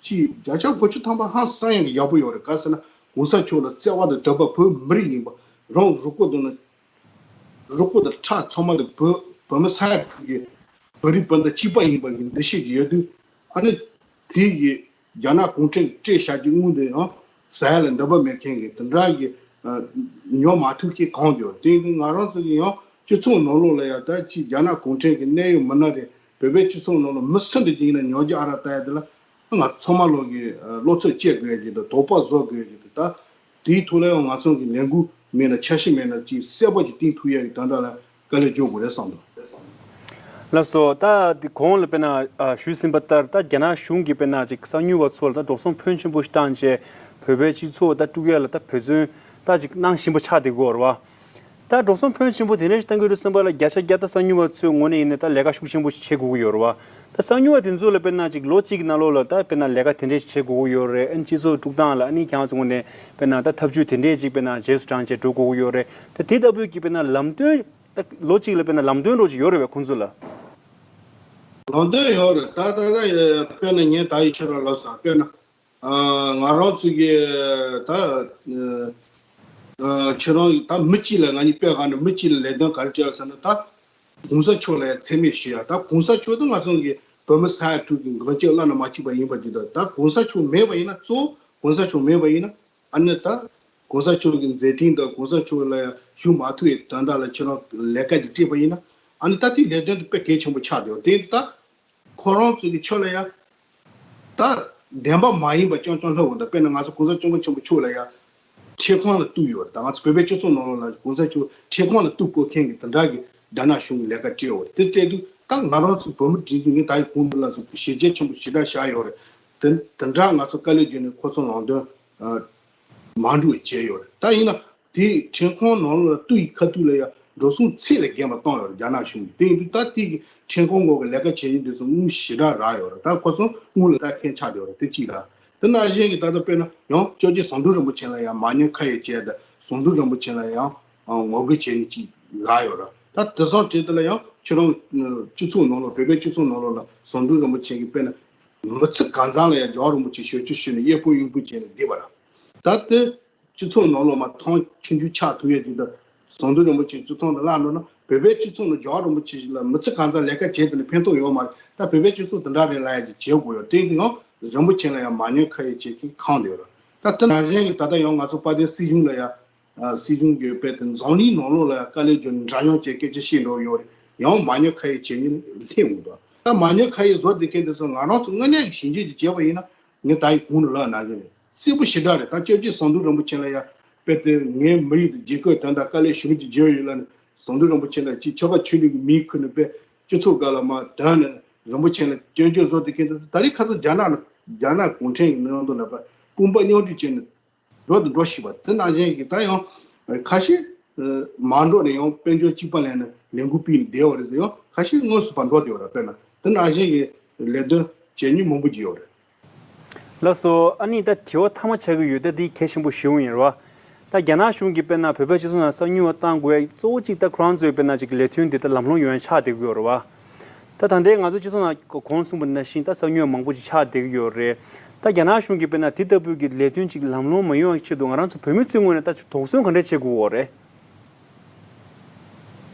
ཅིག་བརྒྱ་ཆ་དགུ་བཅུ་ཐམ་པ་ཧང་སང་ཡག་གི་ཡག་པོ་ཡོད་རེད། ག་ཟེར་ན་གོང་ས་མཆོག་ལ་བརྩེ་བ་དང་དད་པ། བོད་མི་རིགས་ཡིན་པ། རང་རུས་པ་དང་། རུས་པ་དང་ཁྲག་ཚང་མ་དེ་བོད་བོད་མི་ས་ཡ་དྲུག་གི་བོད་རིགས་སྤུན་ཟླ་གཅིག་པ་ཡིན་པ་གི་འདུ་ཤེས་ཅིག་ཡོད་དུས། ཨ་ནི་དེ་ཡི་རྒྱ་ནག་གུང་ཁྲན་གྱིས་སྤྲད་བཞག་རྒྱུ་དངུལ་དེ་ཡང་ཟ་ཡ་ལ་འདོད་པ་མེད་མཁན་གྱི་དེ་འདྲ་གི་ཨ་ཉོ་མ་ཐུབ་མཁན་གང་འདུག། དེ་ཡིན་དུས་ང་རང་ཚོ་གི་ཡང་སྤྱི་ཚོགས་ནང་ལོགས་ལ་ཡང་ད་ཅིག་རྒྱ་ནག་གུང་ཁྲན་གྱི་གནད་ཡོད་མི་སྣ་རེད། བོད་པའི་སྤྱི་ཚོགས་ནང་ལ་མི་སུ་འདྲ་ཅིག་ཡིན་ན་ཉོ་རྒྱུ་ཨ་རག་ལྟ་ཡ་དེ་ལ་ང་ཚང་མ་ལོག་གི་ཨ་བློ་ཚོད་བཅད་དགོས་ཀྱི་དང་། དོགས་པ་བཟོ་དགོས་ཀྱི་དང་། ད་དེའི་ཐོག་ལ་ཡང་ང་ཚོ་གི་ལས་འགུལ་མེད་ན་འཆར་གཞི་མེད་ན་ཅིག་གསལ་པོ་ཅིག་བཏིང་ཐུབ་ཡ་གི་དོན་དག་ལ་དཀའ་ལས་རྒྱག་དགོས་རེད་བསམ་འདུག། ལགས་སོ། ད་དེ་གོང་ལ་དཔེར་ན་ཨ་ཞུས་ཟིན་པ་ལྟར། ད་རྒྱ་ནག་གཞུང་གིས་དཔེར་ན་ཅིག་གསང་མྱུལ་བ་ཚོ་ལ་ད་འགྲོ་སོང་ཕོན་ཆེན་པོ་ཞིག་བཏང་བྱས། བོད་པའི་སྤྱི་ཚོགས་ད་དཀྲུག་ཡ་ལ་ད་འབད་བརྩོན་ད་ཅིག་གནང་བཞིན་པ་ཆགས་བསྡད་ཀྱི་ཡོད་རེད་བ། ད་འགྲོ་སོང་ཕོན་ཆེན་པོ་དེ་འདྲ་ཞིག་གཏང་གི་རེད་བསམ་པ་ལ། བརྒྱ་ཆ་བརྒྱ་ད་གསང་མྱུལ་བ་ཚོའི་ངོས་ནས་ཡིན་ན་ད་ལས་ཀ་ཤུགས་ཆེན་པོ་ཞིག་བྱེད་དགོས་ཀྱི་ཡོད་རེད་བ། ད་གསང་མྱུལ་བ་དེ་ཚོ་ལ་དཔེར་ན་ཅིག་ལོ་གཅིག་གི་ནང་ལོགས་ལ་ད་དཔེར་ན་ལས་ཀ་དེ་འདྲས་ཞིག་བྱེད་དགོས་ཀྱི་ཡོད་རེད། ཨ་ནི་སྤྱི་ཚོགས་དཀྲུག་སྟངས་ལ་ཨ་ནི་ཁྱེད་རང་ཚོ་ངོས་ནས་དཔེར་ན་ད་ཐབས་ཇུས་དེ་འདྲས་ཅིག་དཔེར་ན་རྗེས་སུ་འབྲང་བྱས་འགྲོ་དགོས་ཀྱི་ཡོད་རེད། ད་དེ་ལྟ་བུའི་གི་དཔེར་ན་ལམ་སྟོན། ད་ལོ་གཅིག་ལ་དཔེར་ན་ལམ་སྟོན་རོགས་ཅིག་ཡོད་རེད་བས་ཁོང་ཚོ་ལ། ལམ་སྟོན་ཡོད་རེད། ད་ད་ད་དཔེར་ན་ངས་ད་ཡི་ཕྱི་ར་ལབ་སོང་། དཔེར་ན། ང་རང་ཚོ་གི་ད་ཁྱེད་རང་ད་མི་གཅིག་ལ་ང་གཉིས་དཔེ་ག་ནས་མི་གཅིག་ལ་ལས་དོན་ག་རེ་སྤྲད་ཟེར་ན། ད་གོང་ས་མཆོག་ལ་མཚན་སྨད་ཞུ་ཡ། ད་གོང་ས་མཆོག་ད་ང་ཚོ་གི་བོད་མི་ས་ཡ་དྲུག་གི་འགན་བཅོལ་བླ་ན་མ་མཆིས་པ་ཡིན་པ་ཅིག་དང་། ད་གོང་ས་མཆོག་མེད་པ་ཡིན་ན། གཙོ་བོ་གོང་ས་མཆོག་མེད་པ་ཡིན་ན། ཨ་ནི་ད་གོང་ས་མཆོག་གི་མཛད་འཕྲིན་དང་གོང་ས་མཆོག་ལ་ཡང་ཞུ་མ་ཐུབ་པའི་དོན་དག་ལ་ཁྱེད་རང་ལས་ཀ་ཅིག་སྤྲད་པ་ཡིན་ན། ཨ་ནི་ད་དེའི་ལས་དོན་དེ་དཔེ་གལ་ཆེན་པོ་ཆགས་བསྡད་ཡོད། དེ་ད་ཁོ་རང་ཚོ་གི་ཕྱོགས་ལ་ཡང་ད་བདེན་པ་མ་ཡིན་པ་རྐྱང་རྐྱང་ལྷག་འོང་། ད་དཔེར་ན་ང་ཚོ་གོང་ས་སྐྱབས་མགོན་ཆེན་པོ་མཆོག་ལ་ཡང་ཁྲིམས་ཁང་ལ་གཏུགས་ཡོད་རེད། ད་ང་ཚོ་བོད་པའི་སྤྱི་ཚོགས་ནང་ལོགས་ལ་གོང་ས་མཆོག་ཁྲིམས་ཁང་ལ་གཏུགས་དགོས་མཁན་གྱི་དེ་འདྲ་གི་རྒྱ་ནག་གཞུང་གི་ལས་ཀ་སྤྲད་ཡོད་རེད། དེ་སྤྲད་དུས་ད་ང་རང་ཚོ་བོད་མི་སྒྲིག་འཛུགས་ངས་ད་ཡི་གོང་དུ་ལ་ཞིབ་དཔྱད་ཆེན་པོ་ཞེ་དྲག་བཞག་ཡོད་རེད། དེ་དེ་འདྲ་ང་ཚོ་དཀའ་ལས་བརྒྱབ་ནས་ཁོ་ཚོ་ལམ་སྟོན་མ་འགྲོ་བྱས་ཡོད་རེད། ད་ཡིན་ན་དེ་ཁྲིམས་ཁང་ནང་ལ་གཏུགས་ཡི་ཁ་ཐུག་ལ་ཡང་འགྲོ་སོང་ཚད་ལས་བརྒལ་བ་བཏང་ཡོད་རེད། རྒྱ་ནག་གཞུང་གིས། དེ་ཡིན་དུས་ད་དེ་གི་ཁྲིམས་ཁང་སྐོར་གི་ལས་ཀ་བྱེད་མཁན་དེ་ཚོ་དངུལ་ཞེ་དྲག་རག་ཡོད་རེད། ད་ཁོ་ཚོ་དངུལ་ལ་ད་འཁེལ་ཆགས་བསྡད་ཡོད་རེད། དེ་གཅིག་རེད། དེ་ནང་བཞིན་གྱི་ད་ལྟ་དཔེར་ན་ཡང་སྐྱབས་རྗེ་ཟམ་གདོང་རིན་པོ་ཆེ་ལ་ཡང་མ་ཉེས་ཁ་གཡོགས་བྱས། ད་ཟམ་གདོང་རིན་པོ་ཆེ་ལ་ཡང་ངོ་རྒོལ་བྱེད་མཁན་ཅིག་ལབ་ཡོད་རེད། ད་དེང་སང་དེ་དེ་ལ་ཡང་ཁྱེད་རང་སྤྱི་ཚོགས་ནང་ལོགས། བོད་པའི་སྤྱི་ཚོགས་ནང་ལོགས་ལ་ཟམ་གདོང་རིན་པོ་ཆེ་གིས་དཔེར་ན་མི་ཚེ་གང་ཚང་ལ་ཡང་རྒྱལ་བ་རིན་པོ་ཆེ་ཞབས་ཕྱི་ཞུས་ནས་གཡས་སྤོ་གཡོན་སྤོ་བྱས་ནས་བསྡད་པ་རེད། ད་དེ་སྤྱི་ཚོགས་ནང་ལོགས་མར་མཐོང་ཆུང་ཆུང་ཆགས་ཐུབ་ཡས་ཅིག་དང་། ཟམ་གདོང་རིན་པོ་ཆེ་བཙོན་ཁང་ནང་བརླག་འགྲོ་ན་བོད་པའི་སྤྱི་ཚོགས་ནང་རྒྱལ་བ་རིན་པོ་ཆེ་ཞིག་ལ་མི་ཚེ་གང་ཚང་ལས་ཀ་བྱས་དེ་ལ་ཕན་ཐོགས་ཡོད་མ་རེད། ད་བོད་པའི་སྤྱི་ཚོགས་དེ་འདྲ་རེད་ལབ་ཡས་ཅིག་བྱེད་དགོས་ཡོད། དེ་ཡང་རིན་པོ་ཆེ་ལ་ཡང་མ་ཉེས་ཁ་གཡོགས་བྱེད་མཁན་གང་དུ་ཡོད་རེད། ད་དེ་ནང་བཞིན་གྱི་ད་ལྟ་ཡང་ང་ཚོ་དཔལ་ལྡན་སྲིད་གཞུང་ལ་ཡང་། ཨ་སྲིད་གཞུང་གི་དཔེ་དེ་འཛམ་གླིང་ནང་ལོགས་ལ་དཀའ་ལས་བརྒྱབ་ནས་འདྲ་མཉམ་བཅས་སྐད་ཆ་བཤད་འགྲོ་ཡོད་རེད། ཡང་མ་ཉེས་ཁ་གཡོགས་བྱེད་མཁན་སླེབས་འོང་དོ། ད་མ་ཉེས་ཁ་གཡོགས་བཟོ་བསྡད་མཁན་དེ་ཚོ་ང་རང་ཚོ་དངོས་གནས་ཀྱི་ཞིབ་འཇུག་ཅིག་བྱས་པ་ཡིན་ན། ངས་ད་ཡི་གོང་དུ་ལབ་ནང་བཞིན་རེད། གསལ་པོ་ཞེ་དྲག་རེད། ད་སྐྱབས་རྗེ་ཟམ་གདོང་རིན་པོ་ཆེ་ལ་ཡང་དཔེ་དེ་ངའི་མི་རིགས་དང་རྒྱལ་ཁབ་དོན་དག་དཀའ་ལས་ཞེ་པོ་ཅིག་བརྒྱབ་ཡོད་ལབ་ནས། ཟམ་གདོང་རིན་པོ་ཆེ་ལ་ཅིག་ཆོལ་ཁ་ཆོས་ལུགས་ཀྱི་མིང་ཁུར་ནས་དཔེ་སྤྱི་ཚོགས་སྒང་ལ་མར་བཏོན་ནས་རིན་པོ་ཆེ་ལ་སྐྱོན་བརྗོད་བཟོ་བསྡད་མཁན་དེ་ཚོ་ད་རེས་ཁ་སང་རྒྱ་ནག་ལ་རྒྱ་ནག་གུང་ཁྲན་གྱི་ནང་དུ་ལ་དཔེ་དཔུང་པ་མཉམ་འབྲེལ་བྱས་ནས་འགྲོ་དང་འགྲོ་བཞིན་པ། དེ་ནང་བཞིན་གྱི་ད་ཡང་ཁ་ཤས་མ་འགྲོ་ནས་ཡང་དཔལ་འབྱོར་གཅིག་པ་ལེན་ནས་ལས་འགུལ་སྤེལ་ནས་བསྡད་པ་རེད་ཟེར། ཡང་ཁ་ཤས་དངོས་སུ་ཕར་འགྲོ་བསྡད་པ་རེད། དཔེར་ན་ དེ་ནང་བཞིན་གྱི་ལས་དོན་བྱེད་མྱོང་མང་པོ་ཅིག་ཡོད་རེད། ལགས་སོ། ཨ་ནི་ད་དྲི་བ་མཐའ་མ་ཆགས་ཀྱི་ཡོད། ད་འདི་གལ་ཆེན་པོ་ཞེ་པོ་ཡིན་རེད་བ། ད་རྒྱ་ནག་གཞུང་གིས་དཔེར་ན་བོད་པའི་སྤྱི་ཚོགས་ནང་གསང་ཉུལ་བ་བཏང་དགོས་ཡ་གཙོ་བོ་གཅིག་ད་ཁོ་རང་ཚོའི་དཔེར་ན་ཅིག་ལས་དོན་འདི་ད་ལམ་ལྷོང་ཡོང་ཡ་ཆགས་བསྡད་ཀྱི་ཡོད་རེད་བ། ད་ད་ལྟའི་ང་ཚོའི་སྤྱི་ཚོགས་ནང་གོང་གསུངས་པ་ནང་བཞིན་ད་གསང་ཉུལ་བ་མང་པོ་ཅིག་ཆགས་བསྡད་ཀྱི་ཡོད་རེད། ད་རྒྱ་ནག་གཞུང་གིས་དཔེར་ན་དེ་ལྟ་བུའི་གི་ལས་དོན་ཅིག་ལམ་ལྷོང་མ་ཡོང་བའི་ཆེད་དུ་ང་རང་ཚོ་བོད་མི་ཚོའི་ངོས་ནས་ད་དོགས་ཟོན་ག་འདྲ་བྱེད་དགོས་ཀྱི་ཡོད་རེད།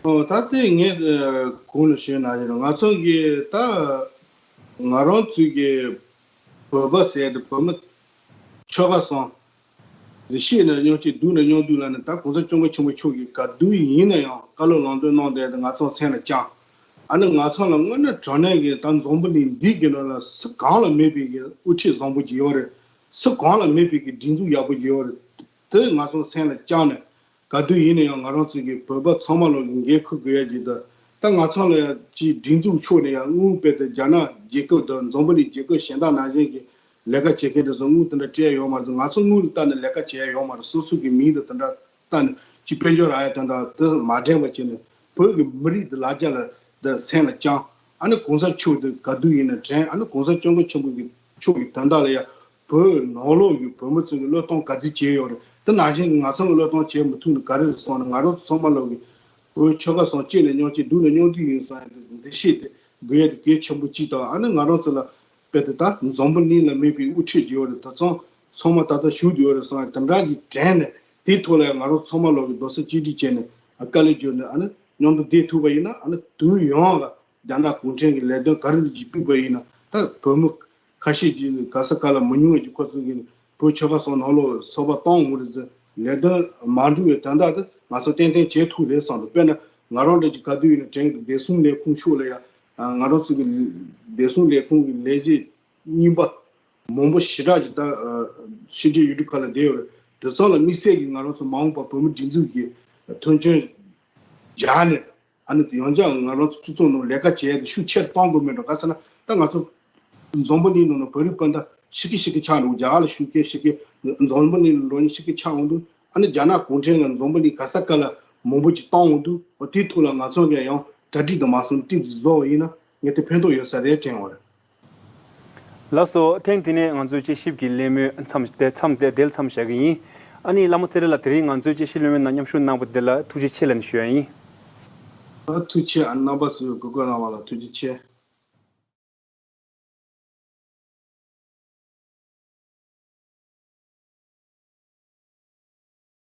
ཨོ་ད་ལྟའི་ངས་ཨ་གོང་ལ་ཞུས་ནང་བཞིན་ང་ཚོ་གི་ད་ང་རང་ཚོའི་གི་བོད་པ་ཟེར་དེ་བོད་མི་ཆོལ་ཁ་གསུམ་རེ་ཤེས་ན་སྙིང་རྗེ་སྡུག་ན་སྙིང་སྡུག་ལབ་ནས། ད་གོང་ས་སྐྱབས་མགོན་ཆེན་པོ་མཆོག་གིས་ག་དུས་ཡིན་ན་ཡང་བཀའ་སློབ་ལམ་སྟོན་གནང་བསྡད་དེ་ང་ཚོ་སེམས་ལ་བཅངས། ཨ་ནི་ང་ཚོ་ལ་དངོས་གནས་དྲང་གནས་ཀྱི་ད་འཛམ་བུ་གླིང་འདི་གི་ནང་ལ་སུ་གང་ལ་མེད་པའི་གི་དབུ་ཁྲིད་བཟང་པོ་ཅིག་ཡོད་རེད། སུ་གང་ལ་མེད་པའི་གི་སྒྲིག་འཛུགས་ཡག་པོ་ཅིག་ཡོད་རེད། དེ་ང་ཚོ་སེམས་ལ་བཅངས་ནས། ག་དུས་ཡིན་ན་ཡང་ང་རང་ཚོ་གི་བོད་པ་ཚང་མ་ལོག་གི་འགན་འཁུར་དགོས་ཡ་ཅིག་དང་། ད་ང་ཚོ་ལ་ཡང་ཅིག་སྒྲིག་འཛུགས་ཕྱོགས་ནས་ཡང་དངུལ་རྦད་དེ་རྒྱ་ནག་རྒྱལ་ཁབ་དང་འཛམ་བུ་གླིང་རྒྱལ་ཁབ་གཞན་དག་ནང་བཞིན་གྱི་ལས་ཀ་བྱེད་མཁན་དེ་ཚོ་དངུལ་དེ་འདྲ་སྤྲད་ཡ་ཡོད་མ་རེད། ང་ཚོ་དངུལ་ལ་ལྟ་ནས་ལས་ཀ་བྱེད་ཡ་ཡོད་མ་རེད། སོ་སོ་གི་མིང་དང་དེ་འདྲ་ལྟ་ནས་ཅིག་དཔལ་འབྱོར་རག་ཡ་དོན་དག་དེ་མ་དྲན་པ་བྱས་ནས་བོད་ཀྱི་མི་རིགས་དེ་ལ་རྒྱ་ལ་དེ་སེམས་ལ་བཅངས། ཨ་ནི་གོང་ས་མཆོག་དེ་ག་དུས་ཡིན་ན་དྲན། ཨ་ནི་གོང་ས་སྐྱབས་མགོན་ཆེན་པོ་གི་མཆོག་གི་དོན་དག་ལ་ཡ་བོད་ནང་ལོགས་ཀྱི་བོད་མི་ཚོ་གི་བློས་གཏོང་ག་ཚོད་བྱས་ཡོད་རེད། དེ་ནང་བཞིན་གྱི་ང་ཚོ་གི་བློས་གཏོང་བྱེད་མི་ཐུབ་ན་ག་རེ་རེད་སོང་ན། ང་རང་ཚོ་ཚང་མ་ལོག་གི་བོད་ཆོལ་ཁ་གསུམ་གཅིག་ནས་མཉམ་གཅིག་སྡུག་ནས་མཉམ་སྡུག་ཡིན་སོང་ཡ་དེ་འདི་ཤེས་ཏེ་དགོས་ཡ་དེ་གལ་ཆེན་པོ་གཅིག་དང་། ཨ་ནི་ང་རང་ཚོ་ལ་དཔེ་དེ་ད་འཛམ་བུ་གླིང་ལ་མེད་པའི་དབུ་ཁྲིད་ཅིག་ཡོད་རེད། དེ་ཚོ་ཚང་མ་ད་ལྟ་བཞུགས་བསྡད་ཡོད་རེད་སོང་ཡ་དེ་འདྲ་གི་དྲན་ནས། དེའི་ཐོག་ལ་ཡང་ང་རང་ཚང་མ་ལོག་གི་རྡོག་རྩ་གཅིག་སྒྲིལ་བྱས་ནས་ཨ་དཀའ་ལས་བརྒྱབ་ནས་ཨ་ནི་མཉམ་དུ་བསྡད་ཐུབ་པ་ཡིན་ན། ཨ་ནི་དུས་ཡོངས་ལ་རྒྱ་ནག་གུང་ཁྲན་གྱི་ལས་དོན་ག་རེ་ཅིག་སྤེལ་བ་ཡིན་ན། ད་བོད་མི་ཁ་ཤས་ཀྱིས་ག་ས་ག་ལ་མི་ཉུང་བ་ཅིག་ཁོ་ཚོ་གིས་བོད་ཆོལ་ཁ་གསུམ་ནང་ལོགས་ཚོགས་པ་བཏང་འོང་རེད་ཟེར། ལས་དོན་མ་འགྲུབ་པའི་དོན་དག་དེ་ང་ཚོ་ཏན་ཏན་བྱེད་ཐུབ་རེད་བསམ་འདུག་དཔེར་ན་ང་རང་འདྲ་ཅིག་ག་དུས་ཡིན་ན་དྲན་གྱི་འདུག་བདེ་སྲུང་ལས་ཁུངས་ཕྱོགས་ལ་ཡ་ང་རང་ཚོ་གི་བདེ་སྲུང་ལས་ཁུངས་ཀྱི་ལས་བྱེད་རྙིང་པ་མང་པོ་ཞེ་དྲག་ཅིག་ད་ཕྱི་འབྲེལ་ཡུལ་གྲུ་ཁག་ལ་བསྡད་ཡོད་རེད། དེ་ཚོ་ལ་དམིགས་བསལ་གྱིས་ང་རང་ཚོ་མ་འོངས་པར་བོད་མི་སྒྲིག་འཛུགས་ཀྱི་མཐུན་རྐྱེན་སྦྱར་ནས། ཨ་ནི་ཡང་བསྐྱར་ང་རང་ཚོ་སྤྱི་ཚོགས་ནང་ལས་ཀ་བྱེད་ཡ་དེ་ཤུགས་ཆེར་གཏོང་དགོས་མེད་འགྲོ། ག་ཟེར་ན་ད་ང་ཚོ་འཛམ་བུ་གླིང་ནང་ན་བོད་རིགས་སྤུན་ཟླ་ཤི་གི་ཤི་གི་ཆགས་འགྲོ། རྒྱ་གར་ལ་བཞུགས་མཁན་ཤི་གི། འཛམ་བུ་གླིང་ལ་འགྲོ་མཁན་ཤི་གི་ཆགས་འོང་དུས། ཨ་ནི་རྒྱ་ནག་གུང་ཁྲན་གྱིས་འཛམ་བུ་གླིང་ག་ས་ག་ལ་མང་པོ་ཅིག་བཏང་འོང་དུས། འོ་དེའི་ཐོག་ལ་ང་ཚོ་གིས་ཡང་གྲ་སྒྲིག་དང་མ་སོང་ཏོག་ཙམ་བཟོ་བ་ཡིན་ན་ངས་དེ་ཕན་ཐོགས་ཡོད་ས་རེད་དྲན་པ་རེད། ལགས་སོ། ཐེངས་འདི་ནས་ང་ཚོའི་དཔྱད་ཞིབ་ཀྱི་གླེང་མོལ་མཚམས་དེ་མཚམས་དེ་དེ་ལ་མཚམས་བཞག་གི་ཡིན། ཨ་ནི་བླ་མ་ཚེ་རིང་ལགས། དེ་རིང་ང་ཚོའི་དཔྱད་ཞིབ་གླེང་མོལ་ནང་མཉམ་ཞུགས་གནང་བ་དེ་ལ་ཐུགས་རྗེ་ཆེ་ལབ་ནས་ཞུ་ཡ་ཡིན། ཐུགས་རྗེ་ཆེ། ཨ་ནི་རྣམ་པ་ཚོས་གུས་བཀུར་གནང་བ་ལ་ཐུགས་རྗེ་ཆེ།